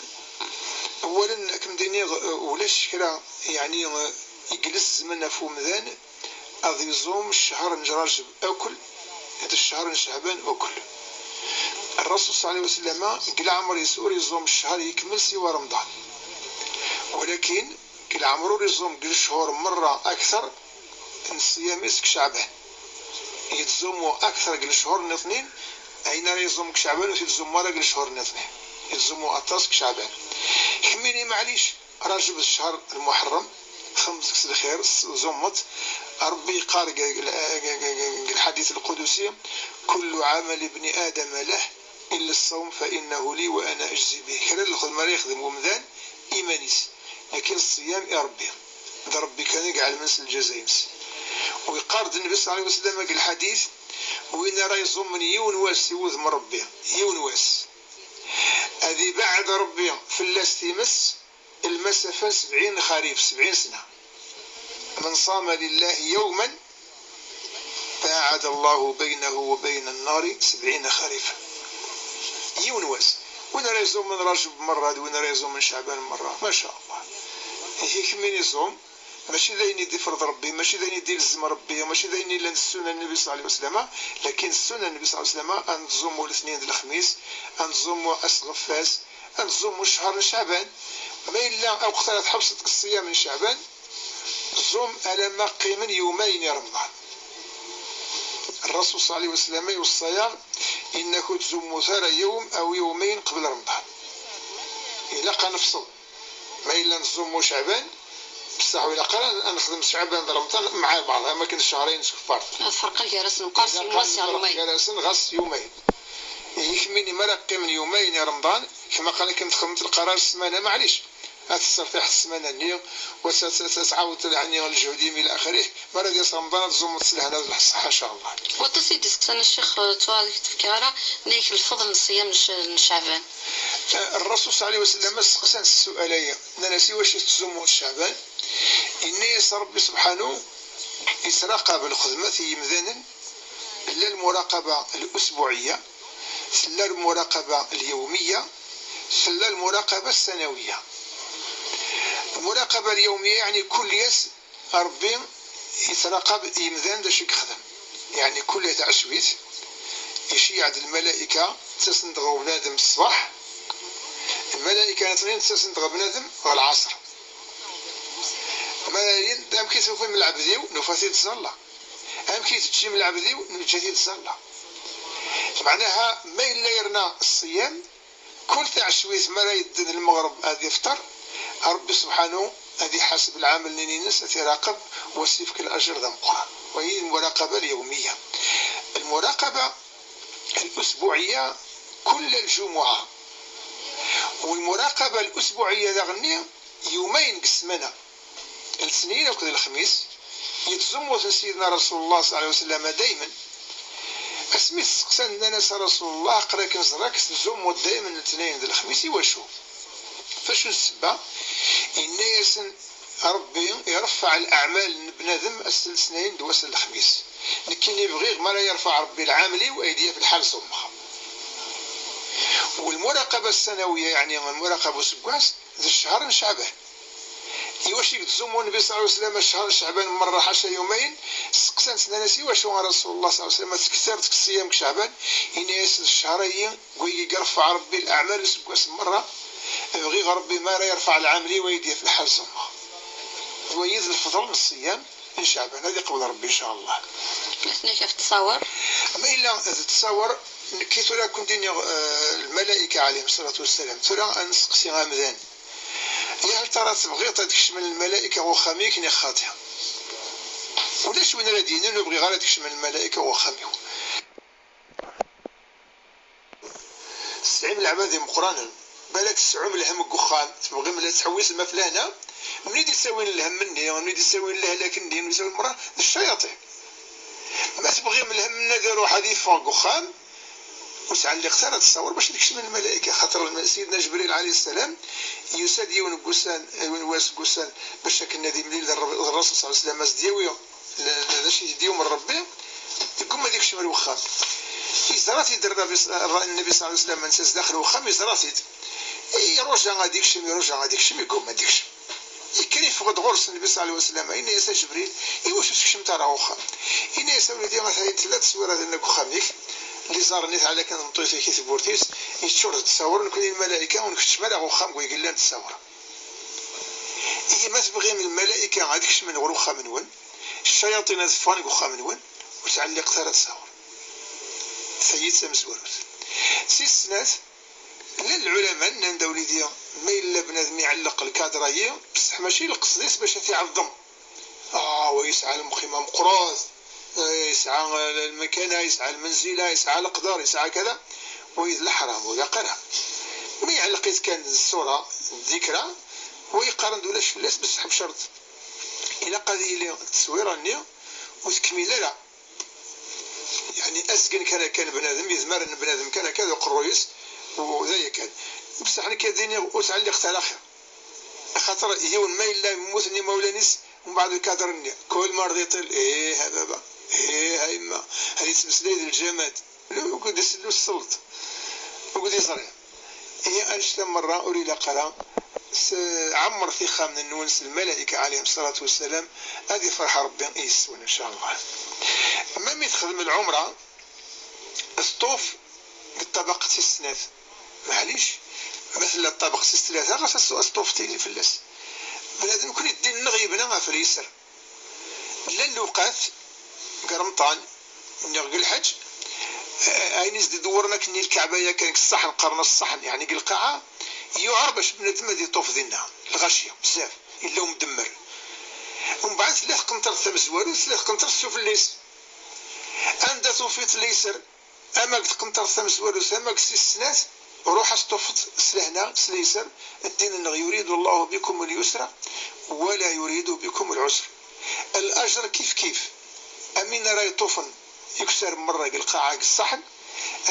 awalen, ad kem-d-iniɣ, eh, ulac kra, yeɛni, eh, i ilezzmen ɣef umdan ad iẓum ccher n Ṛaǧeb akk d ccher n Ceɛban akk. Ṛṛasul ṣella Llahu ɛalayhi wa sallam, deg leɛmer-is ur iẓum ccher yekmel siwa Remḍan. Walakin, deg leɛmer ur iẓum deg lechur merra akter n ṣṣyam-is deg Ceɛban. Yettẓumu akter deg lechur nniḍnin, ayen ara iẓum deg Ceɛban ur t-ittẓumu ara deg lechur nniḍnin. Yettẓumu aṭas deg Ceɛban. Kemmini, maɛlic, Ṛaǧeb d ccher n Muḥerrem, txedmeḍ deg-s lxir, tẓummeḍ. Ṛebbi yeqqar deg, deg, deg, deg, deg lḥadit lqudusi: "كل عمل ابن آدم له إلا الصوم فإنه لي وأنا أجزي به." Kra n lxedma ara yexdem wemdan iman-is, lakin ṣṣyam i Ṛebbi. D Ṛebbi kan i iɛelmen s lǧaza-ines. U yeqqar-d Nnbi ṣella Llahu ɛalayhi wa sallam deg lḥadit: "Win ara iẓummen yiwen wass i wudem n Ṛebbi, yiwen wass, ad ibeɛɛed Ṛebbi fell-as times lmasafa n sebɛin xarif, sebɛin sna. من صام لله يوما باعد الله بينه وبين النار سبعين خريفا." Yiwen wass. Win ara iẓummen Ṛaǧeb merra d win ara iẓummen Ceɛban merra, ma ca Allah. Ihi kemmini ẓum, mačči d ayen i d-ifreḍ Ṛebbi, mačči d ayen i d-ilzem Ṛebbi, mačči d ayen yellan d ssunna n Nnbi ṣella Llahu ɛalayhi wa sallam, lakin ssunna n Nnbi ṣella Llahu ɛalayhi wa sallam ad nettẓummu letnin d lexmis, ad nettẓummu ass ɣef wass, ad nettẓummu ccher n Ceɛban. Ma yella aweqt ara tḥebseḍ deg ṣṣyam n Ceɛban, ẓum alamma qqimen yumayen i Remḍan. Ṛṛasul ṣella Llahu ɛalayhi wa sallam iweṣṣa-yaɣ: Inna-k ur ttzummut ara yawm aw yawmayn qbel Remḍan. Ilaq ad nefṣel. Ma yella nettẓummu Ceɛban, bessaḥ ur ilaq ara ad nexdem Ceɛban d Remḍan mɛa baɛḍ, am akken cehrayen s keffaṛt. Ad ferqeɣ gar-asen, meqqar s yemma s yemma. Gar-asen ɣas s yumayen. Ihi kemmini mi ara qqimen yumayen i Remḍan, kma qal akken txedmeḍ lqarar ssmana, maɛlic. Ad tessertiḥ ssmana-nni, u ad, ad, ad tɛawdeḍ, yeɛni, lǧehd-im ila axirih. Mi ara d-yas Remḍan, ad tẓummeḍ s lehna d lṣeḥḥa, ncallah. Waṭas i d-isteqsan a Ccix, eh, tura ad k-d-fkiɣ ara, nna-yak lfeḍl n ṣṣyam n Ccɛban. Eh, Rrasul ṣalla Llahu ɛalayhi wa sallam, steqsan-t ssual-agi, nnan-as: "Iwacu tettẓummuḍ Ceɛban?" Inna-yas Ṛebbi subḥanu: "Yettraqab lxedmat n yimdanen, tella lmuraqaba lusbuɛiyya, tella lmuraqaba lyawmiyya, tella lmuraqaba ssanawiyya." Lmuraqaba lyawmiyya, yeɛni kul ass Ṛebbi yettraqab imdanen d acu i yexdem. Yeɛni kul taɛecwit, iceyyeɛ-d lmalayka, ttasen-d ɣer bnadem ṣṣbeḥ, lmalayka nitni ttasen-d ɣer bnadem ɣer lɛaṣer. Malayin, amek i tufim lɛebd-iw? Nufa-t-id ẓalla. Amek i teǧǧim lɛebd-iw? Neǧǧa-t-id ẓalla. Meɛnaha, ma yella yerna ṣṣyam, kul taɛecwit mi ara yedden lmeɣreb ad ifṭer, Ṛebbi subḥanu ad iḥaseb lɛamel-nni-ines, ad t-iraqeb, u ad s-ifk lajer d ameqqran. Wayi d lmuraqaba lyawmiyya. Lmuraqaba lusbuɛiyya, kul lǧumuɛa. U lmuraqaba lusbuɛiyya daɣenni, yumayen deg ssmana. Letniyen akked lexmis, yettẓummu-ten Sidna Rasulullah ṣalla Llahu ɛalayhi wa sallam daymen. Asmi t-steqsan, nnan-as: "A Rasulullah, aql-ak neẓra-k tettẓummuḍ daymen letniyen d lexmis, iwacu?" F acu n ssebba? Inna-yasen: "Ṛebbi iṛeffeɛ leɛmal n bnadem ass n letniyen d wass n lexmis. Nekkini bɣiɣ mi ara yerfeɛ Ṛebbi lɛamel-iw, ad yi-d-yaf lḥal ẓummeɣ." U lmuraqaba ssanawiya, yeɛni lmuraqaba useggas, d ccher n Ceɛban. Iwacu i yettẓummu Nnbi ṣalla Llahu ɛalayhi wa sallam ccher n Ceɛban merra ḥaca yumayen? Steqsan-t, nnan-as: "Iwacu a Rasulullah ṣalla Llahu ɛalayhi wa sallam, ad tkettireḍ deg ṣṣyam n Ceɛban?" Inna-yas: "D ccher-agi, wagi i iṛeffeɛ Ṛebbi leɛmal useggas merra. Bɣiɣ Ṛebbi mi ara yerfeɛ lɛamel-iw, ad yi-d-yaf lḥal ẓummeɣ." D wayi d lefḍel n ṣṣyam n Ceɛban, ad iqbel Ṛebbi, ncallah. Aten-ak ɣef ttṣawer. Ma yella d ttṣawer, nekki tura ad kent-iniɣ, eh, lmalayka ɛalayhim ṣṣalatu wassalam. Tura ad nesteqsi amdan: "Ya hal tara tebɣiḍ ad kecmen lmalayka ɣer uxxam-ik neɣ xaṭi?" Ulac win ara d-yinin: "Ur bɣiɣ ara ad kecmen lmalayka ɣer uxxam-iw." Tesɛim leɛbad imeqqranen. Balak tesɛum lhemm deg uxxam, tebɣim la tettḥewwisem ɣef lehna. Mnid i d-ttawin lhemm-nni, mnid i d-ttawin lehlak-nni, mnid i d-ttawin merra, d ccayaṭin. Ma tebɣim lhemm-nni ad iruḥ, ad yeffeɣ deg uxxam, ur ttɛelliqet ara ttṣawer bac ad kecmen lmalayka, xaṭer lma-, Sidna Ǧebril ɛalayhi ssalam yusa-d yiwen n wussan, yiwen wass n wussan, bac akken ad imlil d Rr-, d Rrasul ṣalla Llahu ɛalayhi wa sallam, ad s-d-yawi d acu i d-yumen Ṛebbi, yegguma ad ikcem ar wexxam. Yeẓra-t-id Ṛṛabi-, Ṛṛa-, Nnbi ṣalla Llahu ɛalayhi wa sallam, netta zdaxel wexxam, yeẓra-t-id. Iṛuja ad ikcem, iṛuja ad ikcem, yegguma ad ikcem. Yekker yeffeɣ-d ɣur-s Nnbi ṣalla Llahu ɛalayhi wa sallam, yenna-yas: "A Ǧebril, iwacu ur tkecmemt ara ɣer wexxam?" Yenna-yas: "A wlidi, atan tella teswira dinna deg uxxam-ik, liẓar-nni teɛla kan tmeṭṭut-ik i tewwurt-is, yeččur d ttṣawer, nekni lmalayka ur nkeččem ara ɣer wexxam deg wayeg llan ttṣawer. Ihi ma tebɣim lmalayka ad kecmen ɣer uxxam-nwen, ccayaṭin ad ffɣen deg uxxam-nwen, ur ttɛelliqet ara ttṣawer." Tayi d tamezwarut. Tis snat, llan lɛulama nnan-d: "A wlidi, ma yella bnadem iɛelleq lkadra-yi, bṣeḥ mačči lqesd-is bac ad t-iɛeḍḍem. Ah, wa yesɛa lqima meqqret, eh, yesɛa, eh, lmakana, yesɛa lmenzila, yesɛa leqder, yesɛa kada." Wa d leḥram, ur ilaq ara. Ma iɛelleq-it kan d ṣṣura, d ddikra, wa yeqqaren-d ulac fell-as, bṣeḥ bcerṭ ilaq ad yili tteswira-nni ur tkmil ara. Yeɛni azgen kan akka n bnadem, idmaren n bnadem kan akka d uqerruy-is, u d aya kan. Bṣeḥ nekk ad iniɣ ur ttɛelliqet ara axir. Axaṭer yiwen ma yella mmuten imawlan-is, mbeɛd lkader-nni, kul ma rad iṭil: "Ih a baba, ih a yemma", ad yettmeslay d lǧamad, ukud isellu s ṣṣelt, ukud iẓri. Ihi annect-a merra ur ilaq ara. S-, ɛemmret ixxamen-nwen s lmalayka ɛalayhim ṣṣalatu wassalam, ad ifreḥ Ṛebbi yes-wen, ncallah. Ma mi texdem lɛumra, teṭṭuf deg ṭṭabaq tis snat. Maɛlic, ma tella ṭṭabaq tis tlata, ɣas as-, as-teṭṭuf tili fell-as. Bnadem, nekkni ddin-nneɣ yebna ɣef lyesr. Llan lewqat deg Remḍan, neɣ deg lḥeǧ, Ayen i s-d-idewwren akken i lkaɛba yakan deg ṣṣaḥn, qqaren-as ṣṣaḥn, yeɛni deg lqaɛa, yuɛer bac bnadem ad iṭuf dinna, lɣaci, bezzaf, yella umdemmer. Umbeɛd tella tqenṭert tamezwarut, tella tqenṭert sufella-s. Anda tufiḍ leyser, ama deg tqenṭert tamezwarut, ama deg tis snat, ruḥ ad teṭṭufeḍ s lehna, s leyser. Ddin-nneɣ yuridu Allahu bikum al-yusra wa la yuridu bikum al-usra. Lajer kif kif. Amin ara yeṭṭufen yukser merra deg lqaɛa deg ṣṣaḥn,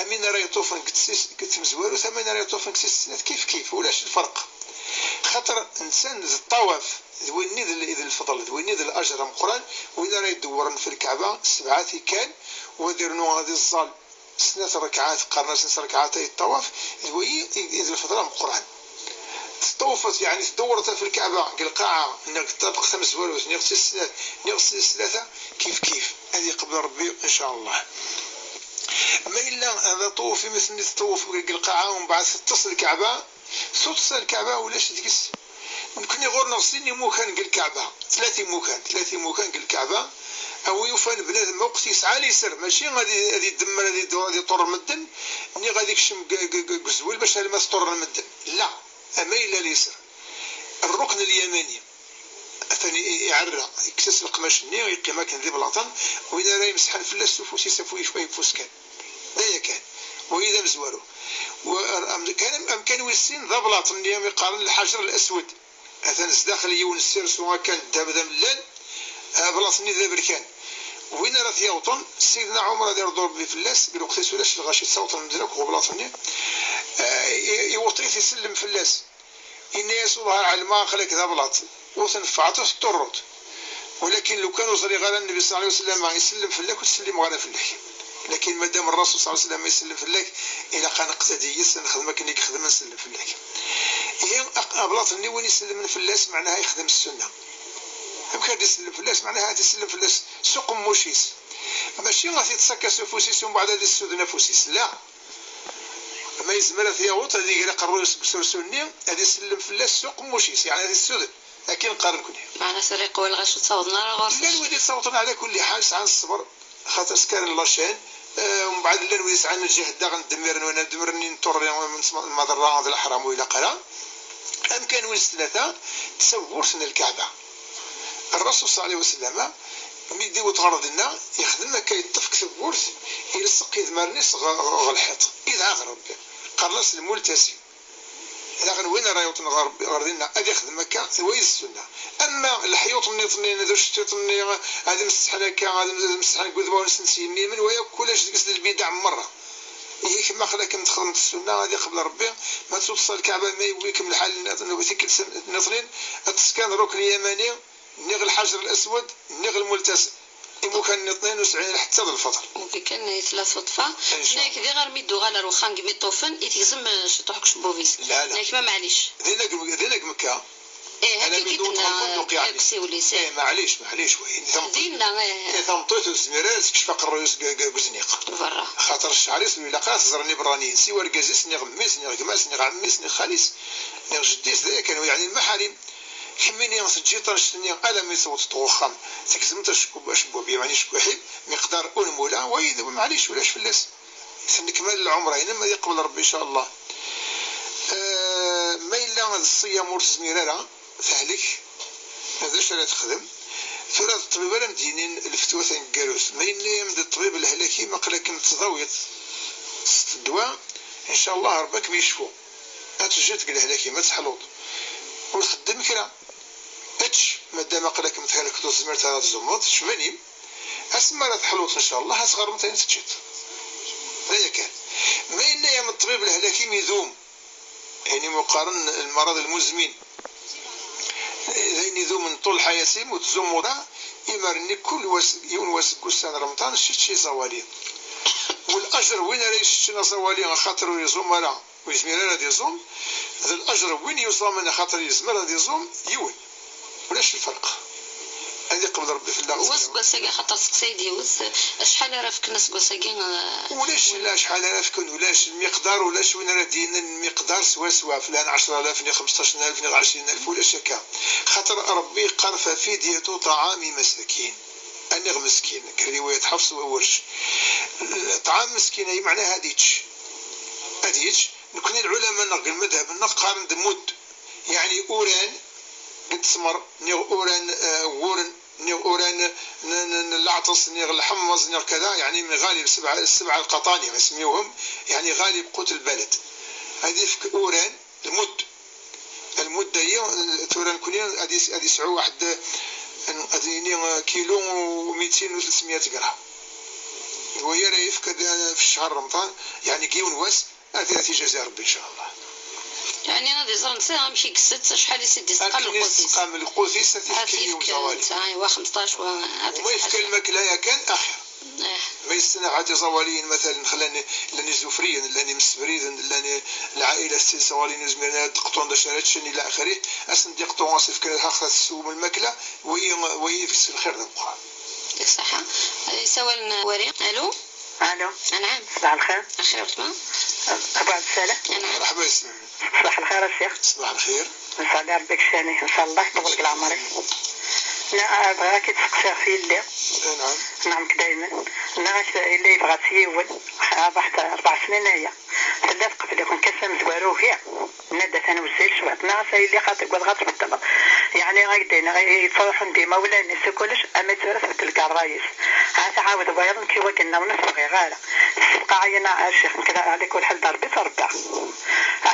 amin ara yeṭṭufen deg tis-, deg tmezwarut, amin ara yeṭṭufen deg tis snat, kif kif, ulac lferq. Xaṭer nsan d ṭṭawaf, d winni d l-, d lfeḍl, d winni d lajer ameqqran, win ara idewwren f lkaɛba sebɛa tikkal, u ad irnu ad iẓẓal snat rrekɛat, qqaren-asen s rrekɛatay ṭṭawaf, d wayi i, i d lfeḍl ameqqran. Teṭṭawfeḍ, yeɛni tdewwreḍ ɣef lkaɛba deg lqaɛa, neɣ deg ṭṭabq tamezwarut, neɣ tis snat, neɣ tis tlata, kif kif, ad iqbel Rebbi, in ca Allah. Ma yella d aṭawaf, imi tenniḍ teṭṭawaf deg lqaɛa, umbeɛd teṭṭes lkaɛba, tuṭṭsa lkaɛba, ulac deg-s. Nekni ɣur-neɣ sin imukan deg lkaɛba, tlata imukan, tlata imukan deg lkaɛba, a wi yufan bnadem akk yesɛa liser, mačči ad i-, ad idemmer, ad idu-, ad iṭurr medden, niɣ ad ikcem g-, g-, g-, g uzwel bac alma ad ṭurren medden. La, ama yella liser. Rrukn lyamani. Atan i-, iɛerra, yekkes-as leqmac-nni, yeqqim akken di blaṭen, win ara imesḥen fell-as s ufus-is, af-, af-, afus kan. D aya kan. Wayi d amezwaru. Wa-, am-, kan am-, amkan wis sin d ablaṭ-nni, am iqqaren lḥajer al-aswed. Atan sdaxel yiwen n ssirsu akken ddheb d amellal, ablaṭ-nni d aberkan. Win ara t-yawṭen, Sidna Ɛumer ad irḍu Rebbi fell-as, deg lweqt-is ulac lɣaci, ttawṭen medden akk ɣer ublaṭ-nni. Eh, i-, iwṭ-it, isellem fell-as. Yenna-yas: "Wellah ar ɛelmeɣ aql-ak d ablaṭ, ur tneffɛeḍ ur teṭṭurruḍ. Walakin lukan ur ẓriɣ ara Nnbi ṣalla Llahu ɛalayhi wa sallam isellem fell-ak, ur ttsellimeɣ ara fell-ak. Lakin madam Rrasul ṣalla Llahu ɛalayhi wa sallam isellem fell-ak, ilaq ad neqtadi yis-s, ad nexdem akken i yexdem, ad nsellem fell-ak." Ihi, aq-, ablaṭ-nni win isellmen fell-as, meɛnaha ixdem ssunna. Amek ara d-isellem fell-as? Meɛnaha ad isellem fell-as s uqemmuc-is. Mačči ad t-iṭṭes akka s ufus-is, umbeɛd ad issuden afus-is. La. Ma yezmer ad t-yaweḍ, ad iger aqerruy-is deg usursu-nni, ad isellem fell-as s uqemmuc-is, yeɛni ad issuden. Akken qqaren nekni. Meɛna-s rriq wa lɣaci ur ttawḍen ara ɣur-s. Llan wid ittawḍen ɛla kulli ḥal, sɛan ṣṣber, xaṭer skaren la chaîne. Eh, umbeɛd llan wid yesɛan lǧehd daɣen, dmiren, win dmiren n ṭṭurri, n lmaḍerra, d leḥram ur ilaq ara. Amkan wis tlata, d tawwurt n lkaɛba. Rrasul ṣalla Llahu ɛalayhi wa sallam, mi d-iwweḍ ɣer dinna, yexdem akka, yeṭṭef deg tewwurt, ilseq idmaren-is ɣ-, ɣ-, ɣer lḥiṭ, idɛa ɣer Rebbi. Qqaren-as lmultasim. Daɣen win ara yewwḍen ɣer Rebbi, ɣer dinna, ad ixdem akka, d wayi d ssunna. Ama leḥyuṭ nniḍen, d ucettiṭ-nni, ad mseḥen akka, ad mseḥen deg udmawen-nsen s yimmimen, wa yakk ulac deg-s d lbidaɛ merra. Ihi kemm aql-akem txedmeḍ ssunna, ad iqbel Rebbi. Ma tuṭṭseḍ lkaɛba, ma yewwi-kem lḥal nniḍen, tikkelt nniḍen, ad teskan rrukn lyamani, niɣ lḥajer alaswad, niɣ lmultasim. Imukan nniḍen ur sɛin ara ḥetta d lfeḍl. Nekk kan i tella ṣṣudfa. Nekk diɣ armi d-uɣal ar wexxam deg mi ṭṭufen, i tegzem, eh, ciṭuḥ deg ucebbub-is. La, la. Nekk ma maɛlic. Dinna deg, dinna deg Mekka. Eh, akka i d-tenna, eh, deg usiwel-is, eh. Eh, maɛlic, maɛlic, wayi. Dinna, eh. Eh, tameṭṭut ur tezmir ara ad tekcef aqerruy-is deg, deg, deg uzniq. Berra. Xaṭer ccɛer-is ur ilaq ara ad t-ẓren iberraniyen, siwa argaz-is, niɣ mmi-s, niɣ gma-s, niɣ ɛemmi-s, niɣ xali-s, niɣ jeddi-s, d aya kan, yeɛni lmaḥarim. Kemmini teǧǧiḍ annect-nni alammi tewwḍeḍ ɣer uxxam, tgezmeḍ acebbub, acebbub, yeɛni acekkuḥ-im, miqdar unmula, wayi d, maɛlic, ulac fell-as. Tennekmal lɛumra-inem, ad iqbel Rebbi, in ca Allah. Eh, ma yella d ṣṣyam ur tezmir ara, tehlek, d acu ara texdem? Tura d ṭṭbib ara m-d-yinin lfetwa taneggarut. Ma yenna-yam-d ṭṭbib lehlak-im, aql-akem tettdawiḍ s ddwa, in ca Allah Rebbi ad kem-yecfu. Ad teǧǧiḍ deg lehlak-im, ad teḥluḍ. Ur txeddem kra. Ečč, madam aql-akem thelkeḍ ur tezmireḍ ara ad tzummeḍ, ečč iman-im. Asmi ara teḥluḍ, in ca Allah, ad tɣermeḍ ayen teččiḍ. D aya kan. Ma yenna-yam ṭṭbib lehlak-im idum, ayen imu qqaren lmarad lmuzmin, d ayen idumen ṭul ḥayat-im ur tzummuḍ ara, imar-nni kul wass, yiwen wass deg wussan n Remḍan, ečč iẓawali. Walajer win ara yesseččen aẓawali axaṭer ur iẓum ara, ur yezmir ara ad iẓum, d lajer n win yuẓamen axaṭer yezmer ad iẓum, yiwen. Ulac lferq. Ad iqbel Rebbi fell-aɣ. U aseggas-agi, axaṭer seqsay-d yiwet, acḥal ara fken aseggas-agi, eh, ulac, la acḥal ara fken, ulac lmiqdar, ulac win ara d-yinin lmiqdar swaswa, flan ɛecra alaf, neɣ xemseṭṭac alaf, neɣ ɛecrin alaf, ulac akka. Xaṭer Rebbi yeqqar: "Fafidyatu ṭɛami masakin." Aniɣ meskin, deg riwayat Ḥafs wa warec. Ṭṭɛam meskin, ay meɛna ad yečč. Ad yečč, nekni lɛulama-nneɣ deg lmadhab-nneɣ qqaren-d mudd. Yeɛni uran n ttmer, niɣ uran, eh, wuren, niɣ uran n, n, n leɛṭes, niɣ lḥemmeẓ, niɣ kada, yeɛni mi ɣalib sebɛa, sebɛa lqaṭani, ismiwhem, yeɛni ɣalib qut lbalad. Ad yefk uran, lmudd. Lmudd-ayi, tura nekni ad yes-, ad yesɛu waḥed, ad yini, kilu u mitin u tlesemya gram. D waya ara yefk ad, fi ccher Remḍan, yeɛni deg yiwen wass, ad, ad t-ijazi Rebbi, ncallah. Yeɛni ad iẓer netta amek i isett, acḥal i s-id-isqam lqut-is. Akken isqam lqut-is, ad t-yefk i umẓawali. Ad t-yefk netta, aywa, xemseṭṭac wa, ad... Wa yefka lmakla yakan, axir. Eh. Ma yesnaɛat iẓawaliyen, matalan, xlan, llan izufriyen, llan imsebriden, llan lɛailat s iẓawaliyen ur zmiren ara ad d-qṭun d acu ara ččen, ila axirih, ad sen-d-iqṭu, ad s-ifken lḥeqq ad teswem lmakla, wayi, wayi deg-s lxir d ameqqran. Yesɛa lḥeqq. Isawalen wari. Alo? Alo. Anɛam. Ṣbaḥ lxir. Axir a weltma. Abu Ɛebdessalam. Anɛam. Merḥba yes-m. Ṣbaḥ lxir a ccix. Ṣbaḥ lxir. Nṣalli Rebbi k-cani, ncallah, ṭewwel deg leɛmer-ik. Na, ah, bɣiɣ ad k-id-seqsiɣ f yelli. Anɛam. Nɛam-k daymen. Nniɣ-ak yelli yebɣa-tt yiwen. Ṛbeḥ-t ṛebɛ snin aya. Tella tqebbel-iken kan s amezwaru uhi. Tenna-d atan wezzil cwiṭ. Nniɣ-as a yelli xaṭi, ugadeɣ ad tbeddleḍ. Yeɛni, ad k-d-iniɣ, i, i yettruḥun d imawlan-is u kullec, ama d tura tbeddel deg ṛṛay-is. Ha tɛawed wayeḍ, nekk i wagi nniḍen ur t-bɣiɣ ara. Tessefqaɛ-iyi a ccix, nekk d, ɛla kul ḥal d Ṛebbi i ttṛebbiɣ.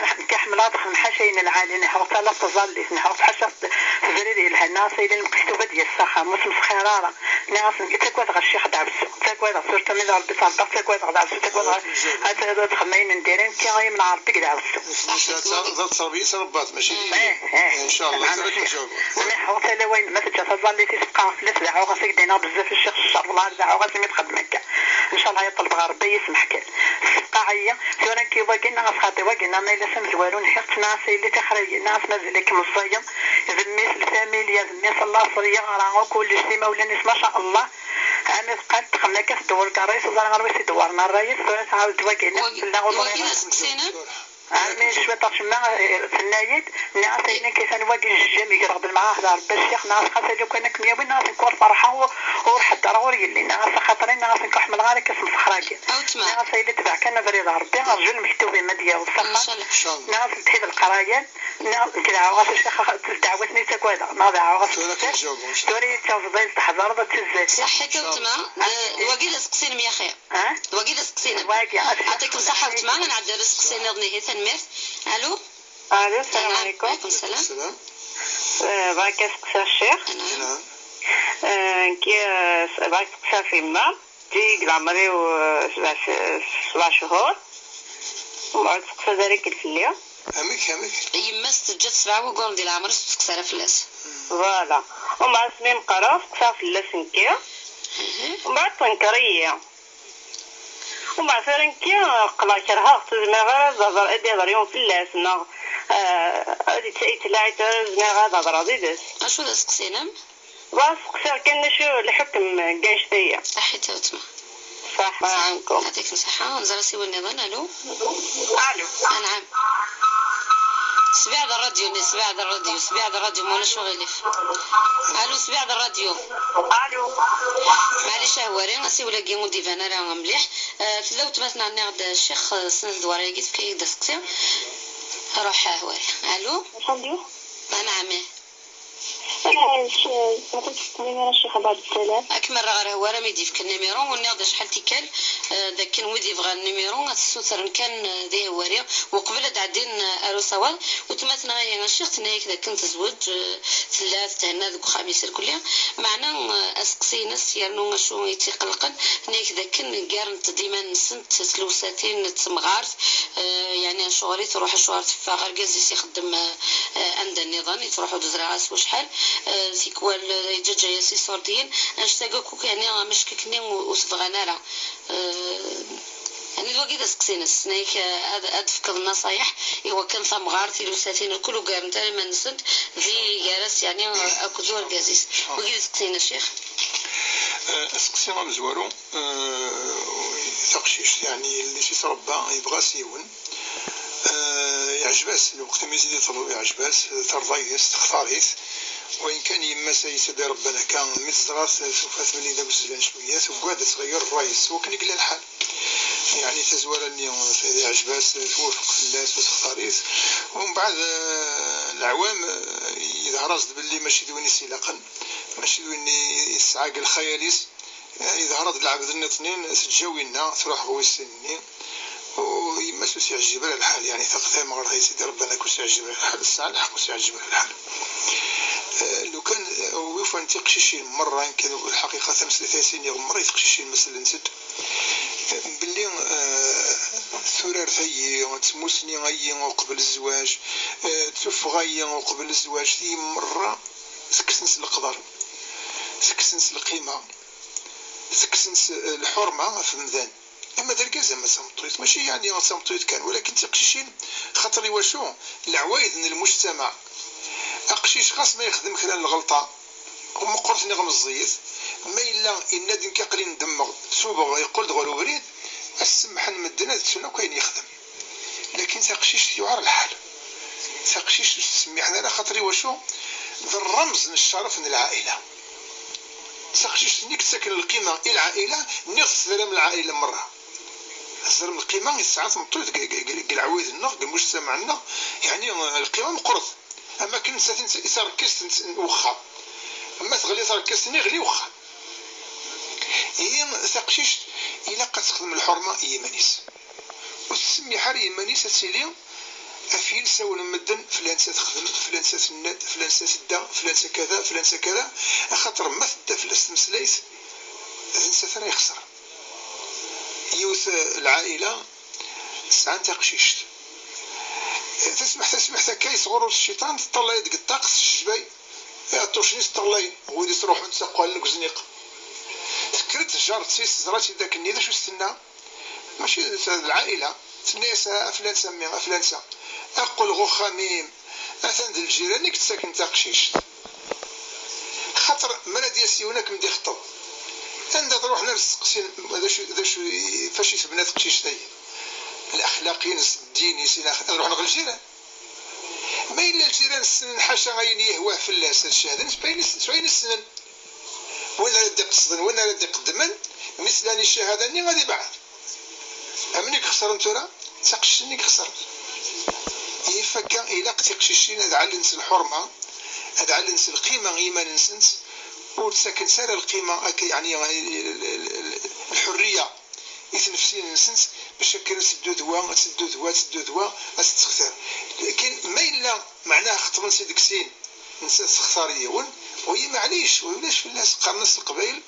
Nekk ḥemmleɣ ad xedmeɣ ḥaca ayen lɛali, nehhuɣ tala n tẓallit, nehhuɣ ḥaca tezrir yelhan, nniɣ-as a yelli lmektub ad d-yas s axxam, ur smesxir ara. Nniɣ-as nekk ttagadeɣ a ccix dɛewsu, ttagadeɣ, surtout mi d Ṛebbi ttṛebbiɣ, ttagadeɣ dɛewsu, ttagadeɣ ad, ad xedmeɣ ayen n diri, nekk i yemneɛ Ṛebbi deg dɛewsu. D ttṛebbiya i ttṛebbat, mačči d... Ih, ih. Ncallah, tura ad kem-jawbeɣ. Nehhuɣ tala wayen ma teǧǧa taẓallit i tebqa fell-as, deɛɛuɣ-as i k-d-iniɣ bezzaf a ccix s ccer, wellah deɛɛuɣ-as imi txeddem akka. Ncallah i ṭelbeɣ Ṛebbi ad yi-semḥ kan. Tessefqaɛ-iyi. Tura nekk i wagi, nniɣ-as xaṭi wagi, nniɣ ma yella s amezwaru, nniɣ-as ma zili tixrayin, nniɣ-as mazal-ik meẓẓiyeḍ, d mmi-s n lfamilya, d mmi-s n laṣel, yeɣra, u kullec, s imawlan-is, maca Allah. Ami teqqal texdem akka, tdewwer deg ṛṛay-is, ẓer ɣer wi s-idewwren ṛṛay-is, tura tɛawed-d wagi, nniɣ-as wagi, tella ur wagi d asteqsi-inem? Ɛemmi cwiṭ acemma, eh, tenna-yi-d, nniɣ-as ayen akka, atan wagi jjam, greɣ-d lmeɛahda Ṛebbi a ccix, nniɣ-as xas lukan ad kem-yawi, nniɣ-as nekk ur ferḥeɣ, ur, ur ḥeddreɣ, ur yelli, nniɣ-as axaṭer, nniɣ-as nekk ur ḥemmleɣ ara akka s lmesxer-agi. Awetma. Nniɣ-as a yelli tebɛ kan abrid n Ṛebbi, rǧu lmektub-im ad d-yaweḍ s axxam. Ncallah. Nniɣ-as lḥid lqraya, nniɣ-as nekk deɛɛuɣ-as a ccix, ddeɛwat-nni ttagadeɣ, nniɣ deɛɛuɣ-as. Tura ad kem-jawbeɣ, ncallah. Tura i d-taẓeḍ, ad teḥḍreḍ, ad tizzatin. Ṣaḥḥit a weltma. D wagi d aseqsi-inem yaxi. Ha? D wagi d aseqsi-inem. Wagi, yeɛṭikem ṣṣeḥḥa a weltma, ad nɛeddi ar useqsi nniḍen ihi, tanemmirt. Alo? Alo, sslam ɛlikum. Ɛlikum ssalam. Ssalam. Eh, bɣiɣ kan ad seqsiɣ ccix. Anɛam. Anɛam. Eh, nekki, eh, s-, bɣiɣ ad seqsiɣ f yemma. Ǧǧi deg leɛmer-iw, eh, sebɛa c-, sebɛa chur. Umbeɛd ur testeqsa ara akken fell-i. Amek, amek? Yemma-s teǧǧa-tt sebɛa wagguren di leɛmer-is, ur testeqsa ara fell-as. Voilà. Umbeɛd asmi meqqreɣ, seqsaɣ fell-as nekki. Mhm. Umbeɛd tenker-iyi. Umbeɛd tura nekki qqleɣ kerheɣ-t, ur zmireɣ ara ad hder, ad ihder yiwen fell-as, neɣ, eh, ad yett-, yettlaɛi tura, ur zmireɣ ara ad hedreɣ yid-s. Acu d aseqsi-inem? Wa seqsiɣ kan acu lḥukm n wanect-agi. Saḥit a weltma. Ṣaḥa ɛankum. Yeɛṭikem ṣṣeḥḥa. Nẓer asiwel nniḍen. Alo? Alo. Anɛam. Sbeɛd ṛṛadyu-nni, sbeɛd ṛṛadyu, sbeɛd ṛṛadyu, ma ulac uɣilif. Alo, sbeɛd ṛṛadyu. Alo. Maɛlic a Hwari, asiwel-agi ur d-iban ara mliḥ. Eh, tella weltma-tneɣ, nniɣ-d, ccix, eh, send ddwar-agi, tefka-yak-d aseqsi. Ruḥ a Hwari. Alo? Ṛṛadyu? Anɛam, ih. Amek ara ccix Ɛebd Ssalam? Ad kem-rreɣ ɣer Hwari mi d-yefk nimiru, u nniɣ-d acḥal tikkal, eh, d akken wid yebɣan nimiru ad t-ssutren kan, eh, di Hwari, uqbel ad d-ɛeddin, eh, ar usawaḍ. Weltma-tneɣ ihi a ccix tenna-yak d akken tezweǧ, eh, tella tethenna deg uxxam-is irkelli. Meɛna, eh, aseqsi-ines yernu acu i tt-iqellqen, tenna-yak d akken ggarent-d iman-nsent tlewsatin n temɣart, eh, yeɛni acuɣer i truḥ, acuɣer teffeɣ, argaz-is ixeddem, eh, eh, anda nniḍen, i truḥ ur d-teẓri ara s wacḥal, eh, tikwal, eh, yeǧǧaǧǧa-yas iṣurdiyen, annect-agi akk, yeɛni ameckiken-nni ur, ur t-bɣan ara. Eh, yeɛni d wagi d aseqsi-ines, tenna-yak, eh, ad, ad d-tefkeḍ nnaṣayeḥ i wakken tamɣart, tilewsatin, lkul ur ggarent ara iman-nsent di gar-as, yeɛni, eh, akked urgaz-is. Wagi d aseqsi-ines, a ccix. Eh, aseqsi amezwaru. Eh, taqcict, yeɛni, yelli-s ittṛebba, yebɣa-s yiwen. Eh, yeɛjeb-as, lweqt mi s-d-iṭleb, yeɛjeb-as, terḍa yid-s, textar-it. Wayen kan yemma-s ay sidi Rebban akka, mi teẓra tufa-t belli d agezlan cwiya, tuggad ad tɣeyyer ṛṛay-is, wakken i yella lḥal. Yeɛni tazwara-nni teɛǧeb-as, twafeq fell-as, ur textar-it. Umbeɛd, eh, leɛwam, eh, yeḍher-as-d belli mačči d win i s-ilaqen, mačči d win i tesɛa deg lxayal-is. Yeḍher-d lɛebd-nniḍen, teǧǧa winna, truḥ ɣer wis sin-nni. U yemma-s ur s-yeɛǧib ara lḥal, yeɛni taqdam ɣer Sidi Rebbi, ur s-yeɛǧib ara lḥal, tesɛa lḥeqq, ur s-yeɛǧib ara lḥal. Eh, lukan, eh, ufan tiqcicin merra, kan lḥaqiqa tameslayt-a i s-iniɣ merra i teqcicin ma sellent-d, eh, belli, eh, turart-agi, tmusni-agi uqbel zzwaǧ, eh, tuffɣa-agi uqbel zzwaǧ, ti merra tekksen s leqder, tekksen s lqima, tekksen s, eh, lḥurma ɣef umdan. Ama d argaz ama d tameṭṭut, mačči yeɛni d tameṭṭut kan, walakin d tiqcicin, xaṭer iwacu? Leɛwayed n lmujtamaɛ. Aqcic ɣas ma yexdem kra n lɣelṭa, meqqret neɣ meẓẓiyet, ma yella yenna-d nekk aql-i ndemmeɣ, tubeɣ, yeqqel-d ɣer ubrid, ad s-semmḥen medden, ad ttun akk ayen yexdem. Lakin taqcict yuɛer lḥal. Taqcict ur s-ttsemmiḥen ara, xaṭer iwacu? D rremz n ccerf n lɛaila. Taqcict-nni i yettaken lqima i lɛaila, nniɣ-t tram lɛaila merra. Tzerrem lqima i tesɛa tmeṭṭut deg, deg, deg, deg leɛwayed-nneɣ, deg lmujtamaɛ-nneɣ, yeɛni, eh, lqima meqqret. Am akken nettat i d tarekkizt n, n wexxam. Ma teɣli tarekkizt-nni, yeɣli wexxam. Ihi taqcict ilaq ad texdem lḥurma i yiman-is. Ur tettsemmiḥ ara yiman-is ad tili ɣef yilsawen n medden, flan-tt ad texdem, flan-tt ad tennad, flan-tt ad tedda, flan-tt kada, flan-tt kada, axaṭer ma tedda fell-as tmeslayt, d nettat ara yexṣer. Yiwet, eh, lɛaila sɛan taqcict. Eh, tasbeḥt, tasbeḥt akka, yesɣurrus cciṭan, teṭṭalay deg ṭṭaq, tessejbay. Iɛeṭṭucen-is ṭṭallayen, wid ittruḥun ttaqwalen deg uzniq. Tekker-d tjaṛet-is, teẓra-tt-id akkenni, d acu s-tenna? Mačči d, d lɛaila. Tenna-yas: "A flan a mmi, a flan-a, aql ɣer uxxam-im, atan d lǧiran i yettaken taqcict." Xaṭer mi ara d-yas yiwen ad kem-d-ixeṭṭeb, anda truḥen ad steqsin d acu, d acu, fac i tebna teqcict-agi? Laxlaq-ines, ddin-is, ila axir, ad ruḥen ɣer lǧiran. Ma yella lǧiran ssnen ḥaca ayen yehwa fell-as, ad cehden s wayen s-, s wayen ssnen. Win ara d-iqesden, win ara d-iqeddmen, mi slan i ccahada-nni, ad ibeɛɛed. Amen i ixesren tura? D taqcict-nni i ixesren. If akka, ilaq tiqcicin ad ɛellent s lḥurma, ad ɛellent s lqima i yiman-nsent, ur ttakent ara lqima akka, yeɛni, lḥurriya i tnefsin-nsent, bac akken ad teddu d wa, ad teddu d wa, ad teddu d wa, ad tt-textir. Lakin ma yella, meɛnaha, xeṭben-tt-id deg sin, nettat textar yiwen, wayi maɛlic, ulac fell-as, qqaren-as Leqbayel,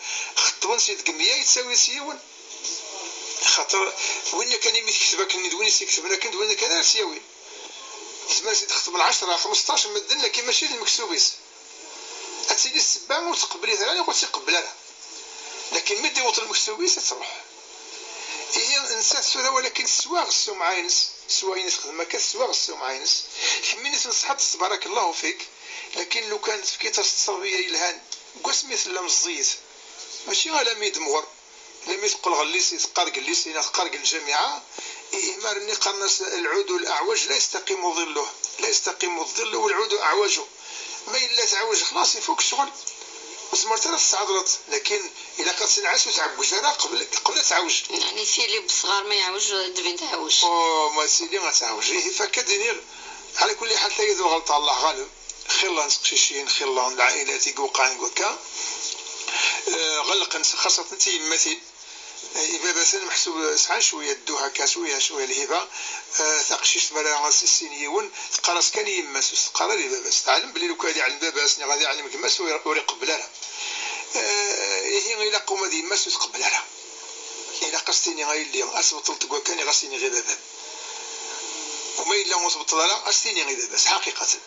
xeṭben-tt-id deg meyya, yettawi-tt yiwen. Xaṭer winna kan imi tekteb akken, d win i s-iketben akken, d winna kan ara tt-yawin. Yezmer ad tt-id-xeṭben ɛecṛa, xmesṭac n medden, lakin mačči d lmektub-is. Ad tili ssebba ur tqebbel ara, neɣ ur tt-iqebbel ara. Lakin mi d-iwweḍ lmektub-is, ad truḥ. Ihi, nettat tura, walakin teswaɣ ssumɛa-ines, s wayen i texdem akka, teswaɣ ssumɛa-ines. Kemmini tneṣḥeḍ-tt, tbarakallahu fik, lakin lukan tefkiḍ-as tterbiya yelhan, deg wasmi tella meẓẓiyet, mačči alammi d-temɣer, alammi teqqel ɣer llisi, teqqar deg llisi neɣ teqqar deg lǧamiɛa, ihi, mar-nni qqaren-as العود الأعوج لا يستقيم ظله، لا يستقيم الظل والعود أعوج. Ma yella teɛwej, xlaṣ, ifuk ccɣel. Ur tezmireḍ ara ad tesɛedleḍ, lakin ilaq ad tenɛes ur tɛewwej ara qbel, qbel ad teɛwej. Yeɛni tili besɣar ma yeɛwej, ad d-tbin teɛwej. Oh, ma tili ad teɛwej. Ihi, fakk ad d-iniɣ, ɛla kulli ḥal, tagi d lɣelṭa, Allah ɣaleb. Xilla n teqcicin, xilla n lɛailat i iwqɛen deg wakka. Eh, ɣelqen, xaṣṣaten tiyemmatin. Eh, ibabaten meḥsub sɛan cwiya dduḥ akka, cwiya, cwiya lhiba. Eh, taqcict mi ara as-issin yiwen, teqqar-as kan i yemma-s, ur s-teqqar ara i baba-s. Teɛlem belli lukan ad iɛlem baba-s neɣ ad iɛlem gma-s, ur, ur iqebbel ara. Eh, ihi ilaq uma d yemma-s ur tqebbel ara. Ilaq ad s-tini: "A yelli, ad tbeṭṭleḍ deg wakka, neɣ ad s-iniɣ i baba-m." Uma yella ur tbeṭṭel ara, ad s-tini i baba-s, ḥaqiqaten.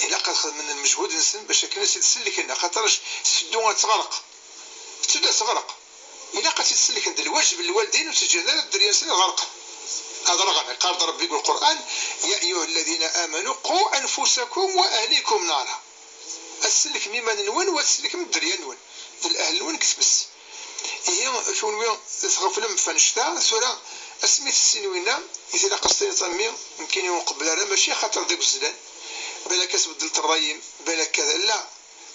Ilaq ad xedmen lmejhud-nsen bac akken ad tt-id-sellken, axaṭer teddu ad teɣreq. Tetteddu ad teɣreq. Ilaq ad tt-id-sellken, d lwajeb n lwaldin, ur tt-ǧǧan ara dderya-nsen ad ɣerqen. Ad ɣerqen. Iqqar-d Rebbi deg Lqur'an: "يا أيها الذين آمنوا قوا أنفسكم وأهليكم نارا." Ad tsellkem iman-nwen, u ad tsellkem dderya-nwen d lehl-nwen deg tmes. Ihi, kunwi tɣeflem ɣef annect-a, tura asmi tessin winna, i tilaq ad s-tiniḍ: "A mmi, nekkini ur nqebbel ara, mačči axaṭer d agezlan, Balak ad tbeddleḍ ṛṛay-im, balak kada. La,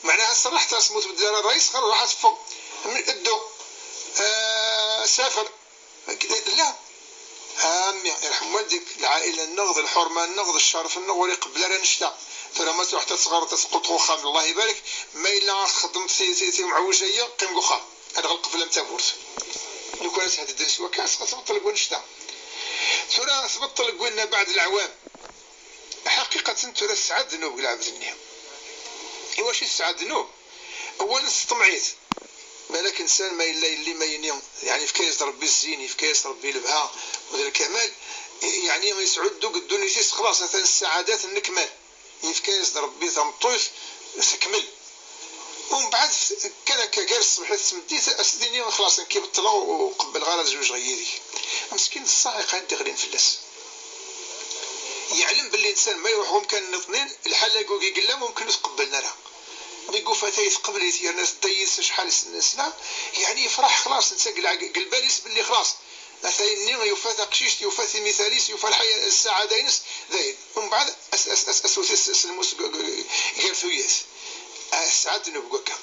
meɛnaha ṣerreḥ-as ma ur tbeddel ara ṛṛay-is, xaṭer ruḥ ad teffeɣ. Ddu. Ah, safer. La. A mmi, irḥem waldik, lɛaila-nneɣ, d lḥurma-nneɣ, d ccerf-nneɣ, ur iqebbel ara annect-a. Tura ma truḥeḍ ad teɣreḍ, ad teqqimeḍ deg uxxam, Allah ibarek, ma yella ad txedmeḍ ti-, ti-, timɛuǧa-yi, qqim deg uxxam. Ad ɣelqeɣ fell-am tawwurt. Lukan ad thedded s wakka, ad tbeṭṭel deg wannect-a. Tura tbeṭṭel deg winna baɛd leɛwam. Ḥaqiqatan tura tesɛa ddnub deg lɛebd-nni. Iwacu tesɛa ddnub? Awal s tṭemɛit. Balak insan ma yella yelli ma yini, yeɛni yefka-yas-d Ṛebbi zzin, yefka-yas Ṛebbi lebha, u d lkamal, yeɛni yesɛuddu deg ddunit-is xlaṣ, atan ssaɛadat n lekmal. Yefka-yas-d Ṛebbi tameṭṭut tekmel. Umbeɛd kan akka gar ṣṣbeḥ d tmeddit, as-d-ini xlaṣ nekk beṭṭleɣ u qebbleɣ ara ad zewǧeɣ yid-k. Meskin d ṣṣaɛiqa i d-iɣlin fell-as. Yeɛlem belli insan ma iruḥ umkan nniḍnin, lḥal-agi i yella mumkin ur t-qebblen ara. Mi yufa atay tqebbel-it yerna tedda yid-s acḥal n sna, yeɛni yefreḥ xlaṣ, netta deg lɛeg-, deg lbal-is belli xlaṣ. Atay-nni yufa taqcict, yufa timital-is, yufa lḥaya, ssaɛada-ines, dayen. Umbeɛd as-, as-, as-, as-, tewwet-it s lmus g-, g-, gar tuyat. Ah, tesɛa ddnub deg wakka.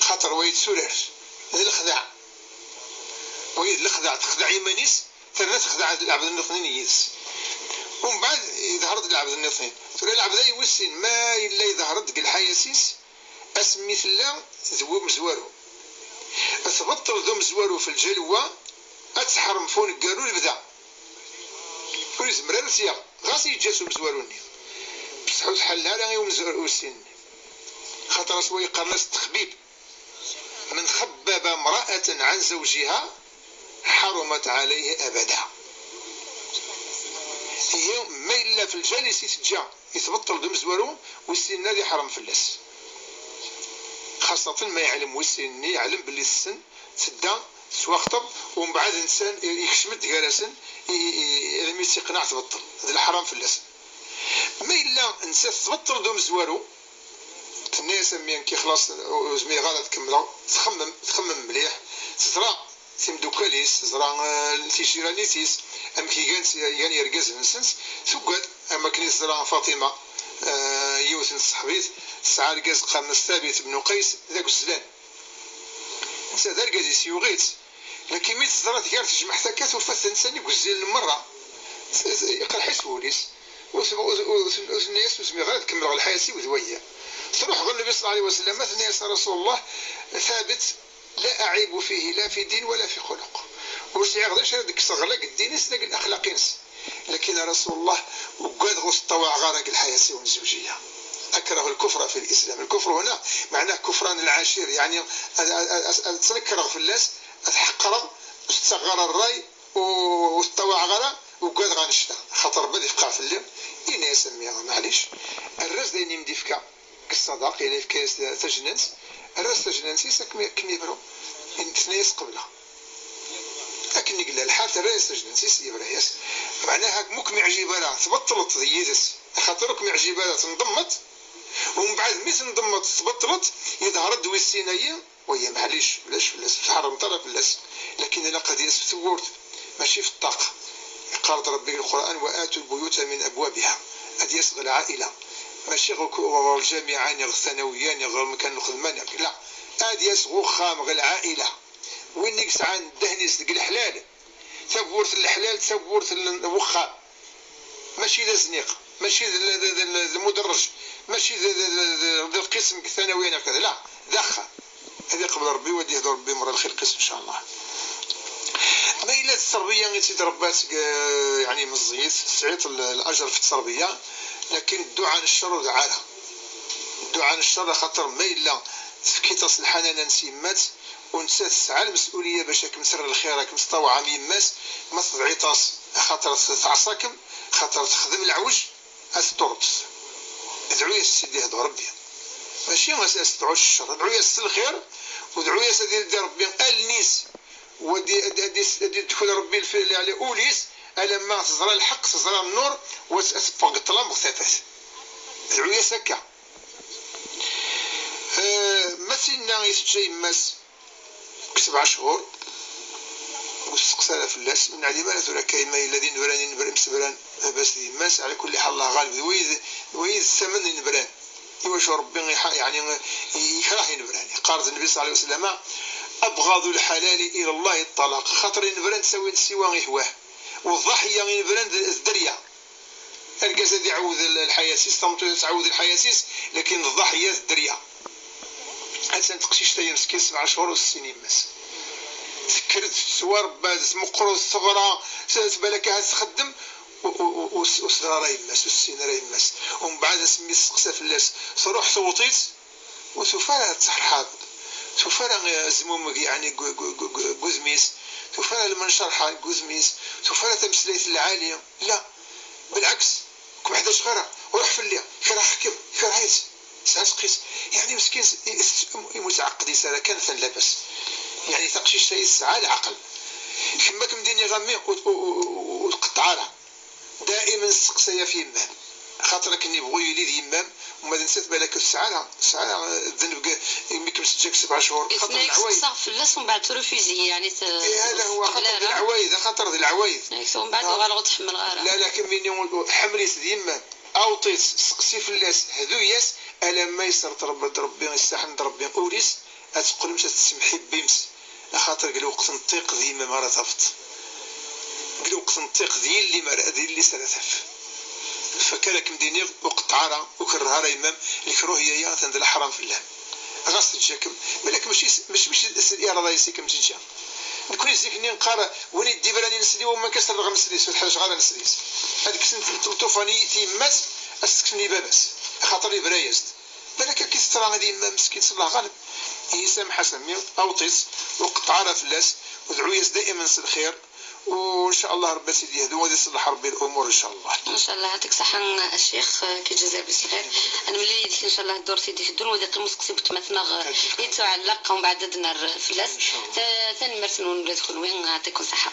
Xaṭer wa yetturar. D lexdeɛ. Wa d lexdeɛ, texdeɛ iman-is, terna texdeɛ lɛebd nniḍnin yid-s. Umbeɛd, iḍher-d lɛebd nniḍnin. Tura lɛebd-a wis sin, ma yella iḍher-d deg lḥayat-is, asmi tella d umezwaru. Tbeṭṭel d umezwaru f lǧal-wa, ad teḥrem f uneggaru lebda. Ur yezmir ara ad t-yaɣ, ɣas yeǧǧa-t umezwaru-nni. Bṣeḥ ur tḥell ara i umezwaru wis sin-nni. Xaṭer as wa yeqqaren-as ttexbib. من خبب امرأة عن زوجها حرمت عليه أبدا. Ihi, ma yella f lǧal-is i teǧǧa, i tbeṭṭel d umezwaru, wis sin-nni ad iḥrem fell-as. Xaṣṣaten ma yeɛlem wis sin-nni, yeɛlem belli tessen, tedda, tettwaxṭeb, umbeɛd nsan, yekcem-d gar-asen, i, i, i, almi tt-iqneɛ tbeṭṭel. D leḥram fell-asen. Ma yella nettat tbeṭṭel d umezwaru, tenna-yas: "A mmi, nekki xlaṣ, ur zmireɣ ara ad kemmleɣ." Txemmem, txemmem mliḥ, teẓra timeddukal-is, teẓra, eh, tijiranit-is, amek i gan, gan yergazen-nsent, tuggad, am wakken i teẓra Faṭima, eh, yiwet n tṣeḥbit, tesɛa argaz qqaren-as Thabit ibn Qays, d agezlan. Netta d argaz-is, yuɣ-itt. Lakin mi teẓra tger tejmeḥt akka, tufa-t d netta i yegzilen merra. Yeqreḥ-it wul-is. Ur t-, ur, ur, ur tenna-yas: "Ur zmireɣ ara ad kemmleɣ lḥayat-iw d waya." Truḥ ɣer Nnbi ṣella Llahu ɛalayhi wa sallam, tenna-yas: "A Rasul Llah, Thabit, la aɛibu fihi la fi din wala fi xuluq." Ur sɛiɣ d acu ara d-kkseɣ la deg ddin-is, la deg laxlaq-ines. Lakin, a Rasul Llah, ugadeɣ ur t-ṭṭawaɛeɣ ara deg lḥayat-iw n zzewǧiyya. أكره الكفر في الإسلام. الكفر هنا معناه كفران العشير، يعني، ad, ad, ad, ad ttnekreɣ fell-as, ad t-ḥeqreɣ, ur s-ttaɣeɣ ara ṛṛay, u, ur t-ṭṭawaɛeɣ ara, ugadeɣ annect-a. Xaṭer Ṛebbi ad yefqeɛ fell-i, yenna-yas: "A mmi, maɛlic, err-as d ayen i m-d-ifka." Deg ṣṣadaq, yella yefka-yas tajnant, err-as tajnant-is, ad kem-, ad kem-yebru. Tenna-yas: "Qebleɣ." Akken i yella lḥal, terra-yas tajnant-is, yebra-yas. Meɛnaha, ma ur kem-iɛjib ara, tbeṭṭleḍ d yid-s, axaṭer ur kem-iɛjib ara, tendemmeḍ, umbeɛd mi tendemmeḍ, tbeṭṭleḍ, yeḍher-d wis sin-ayi, waya maɛlic, ulac fell-as, ur tḥerremt ara fell-as. Lakin ilaq ad yas f tewwurt, mačči f ṭṭaq. Yeqqar-d Ṛebbi deg Lqur'an: "وآتوا البيوت من أبوابها." Ad yas ɣer lɛaila. Mačči ɣer ku-, ɣer lǧamiɛa, neɣ ɣer tanawiya, neɣ ɣer mkan n lxedma, neɣ, la. Ad yas ɣer uxxam, ɣer lɛaila. Win i yesɛan ddehn-is deg leḥlal, tawwurt n leḥlal, tawwurt n, n wexxam. Mačči d azniq, mačči d, d, d, d, d muderrej, mačči d, d, d, d, d lqism deg tanawiya neɣ kada, la, d axxam. Ad iqbel Ṛebbi, u ad yehdu Ṛebbi merra lxilq-is, ncallah. Ma yella d tterbiya i tt-id-ṛebbat, eh, yeɛni meẓẓiyet, tesɛiḍ l-, lajer f tterbiya, lakin dduɛa n ccer ur dɛa ara. Dduɛa n ccer, axaṭer ma yella tefkiḍ-as lḥanana s yemma-tt, u nettat tesɛa lmes'uliya bac ad kem-terr lxir, ad kem-tṭaweɛ am yemma-s, ma tedɛiḍ-as, axaṭer teɛṣa-kem, axaṭer texdem leɛwej, ad t-tuṛebbeḍ. Dɛu-yas s Sidi, ihdu Ṛebbi. Mačči as, as tedɛu s ccer, dɛu-yas s lxir, u dɛu-yas ad yeldi Ṛebbi allen-is, u ad, ad, ad, ad yedkul Ṛebbi lfil ɛli ul-is, alamma teẓra lḥeqq, teẓra nnur, u ad, ad teffeɣ deg ṭṭlam ɣer tafat. Dɛu-yas akka. Eh, ma tinna i teǧǧa yemma-s deg sebɛa cchur, ur testeqsa ara fell-as. Ur neɛlim ara tura akka, ma yella d inebran, inebran, imsebran, baba-s d yemma-s, ɛla kulli ḥal, Allah ɣaleb, d wayed, d wayed ttamen inebran. Iwacu Ṛebbi iḥa-, yeɛni, yekreh inebran? Yeqqar-d Nnbi ṣalla Llahu ɛalayhi wa sallam: "Abɣadu lḥalali ila Llahi ṭṭalaq." Xaṭer inebran ttawin-d siwa ihwah. U ḍaḥya inebran d, d dderya. Argaz ad iɛawed l-, lḥayat-is, tameṭṭut ad tɛawed lḥayat-is, lakin ḍaḥya d dderya. Attan teqcict-agi meskin sebɛa cchur ur tessin yemma-s. Tekker-d tettwarebba, tmeqqer, teɣra, s-, balak ahat txeddem, u-, u-, u-, ur s-, ur s-teḍra ara yemma-s, ur tessin ara yemma-s. Umbeɛd asmi testeqsa fell-as, truḥ tewweḍ-itt, ur tufi ara tterḥab, tufi ara azmumeg, yeɛni, deg, deg, deg, deg, deg udem-is, tufi ara lmencerḥa deg udem-is, tufi ara tameslayt n lɛali. La, belɛeks, ur kem-ḥdaceɣ ara, ruḥ fell-i, kerheɣ-kem, kerheɣ-itt, tesɛa seqqis. Yeɛni meskin s-, i-, i-, ur mutɛeqqed-itt ara kan, atan labas. Yeɛni taqcict-a tesɛa leɛqel. Kemm, akken d-iniɣ a mmi, ur, ur, ur, ur, ur tqeṭṭeɛ ara. Daimen steqsay ɣef yemma-m. Axaṭer akken yebɣu yili d yemma-m, uma d nettat balak ur tesɛi ara, tesɛi ara ddneb deg, imi kem-teǧǧa deg sebɛa cchur. Xaṭer d leɛwayed. Isteqsa fell-as, umbeɛd tṛufizi, yeɛni t-, Eh, hada huwa, xaṭer d leɛwayed, axaṭer d leɛwayed. Nek umbeɛd uɣaleɣ ur tt-ḥemmleɣ ara. La, la, kemmini ur, ur, ḥemmel-it d yemma-m. Awṭ-itt, steqsi fell-as, hdu-yas, alamma yesserṭ Rebbi, Rebbi, yessaḥen-d Rebbi ul-is, ad teqqlemt ad tettemḥibbimt. Axaṭer deg lweqt n ṭṭiq d yemma-m ara tafeḍ. Deg lweqt n ṭṭiq d yelli-m ara, d yelli-s ara taf. Fakk ara kem-d-iniɣ, ur qeṭṭeɛ ara, ur kerreh ara yemma-m, lekruh yaya atan d leḥram fell-am. Ɣas teǧǧa-kem, balak mačči s-, mačči, mačči s iraḍa-is i kem-teǧǧa. Nekni zik-nni neqqar, win i d-ibran i nesli, wamma kan serreɣ nesli-s, ur teḥṛiceɣ ara nesli-s. Ad kksen lṭufan i, i yemma-s, ad s-kksen i baba-s, axaṭer ibra-yas-d. Balak akka i teḍra d yemma meskin, s Allah ɣaleb. Ihi samḥ-as a mmi, awṭ-itt, ur qeṭṭeɛ ara fell-as, u dɛu-yas daimen s lxir, u ncallah Rebbi ad tt-id-yehdu, ad iṣelleḥ Rebbi lumuṛ ncallah. Ncallah, yeɛṭik ṣṣeḥḥa a ccix, ki lǧazair bi lxir. Ad nemlil yid-k ncallah ddurt i d-iteddun, u ad iqqim useqsi n weltma-tneɣ yettuɛelleq, umbeɛd ad d-nerr fell-as. Ncallah. Ta-, tanemmirt-nwen ula d kenwi, yeɛṭikum ṣṣeḥḥa.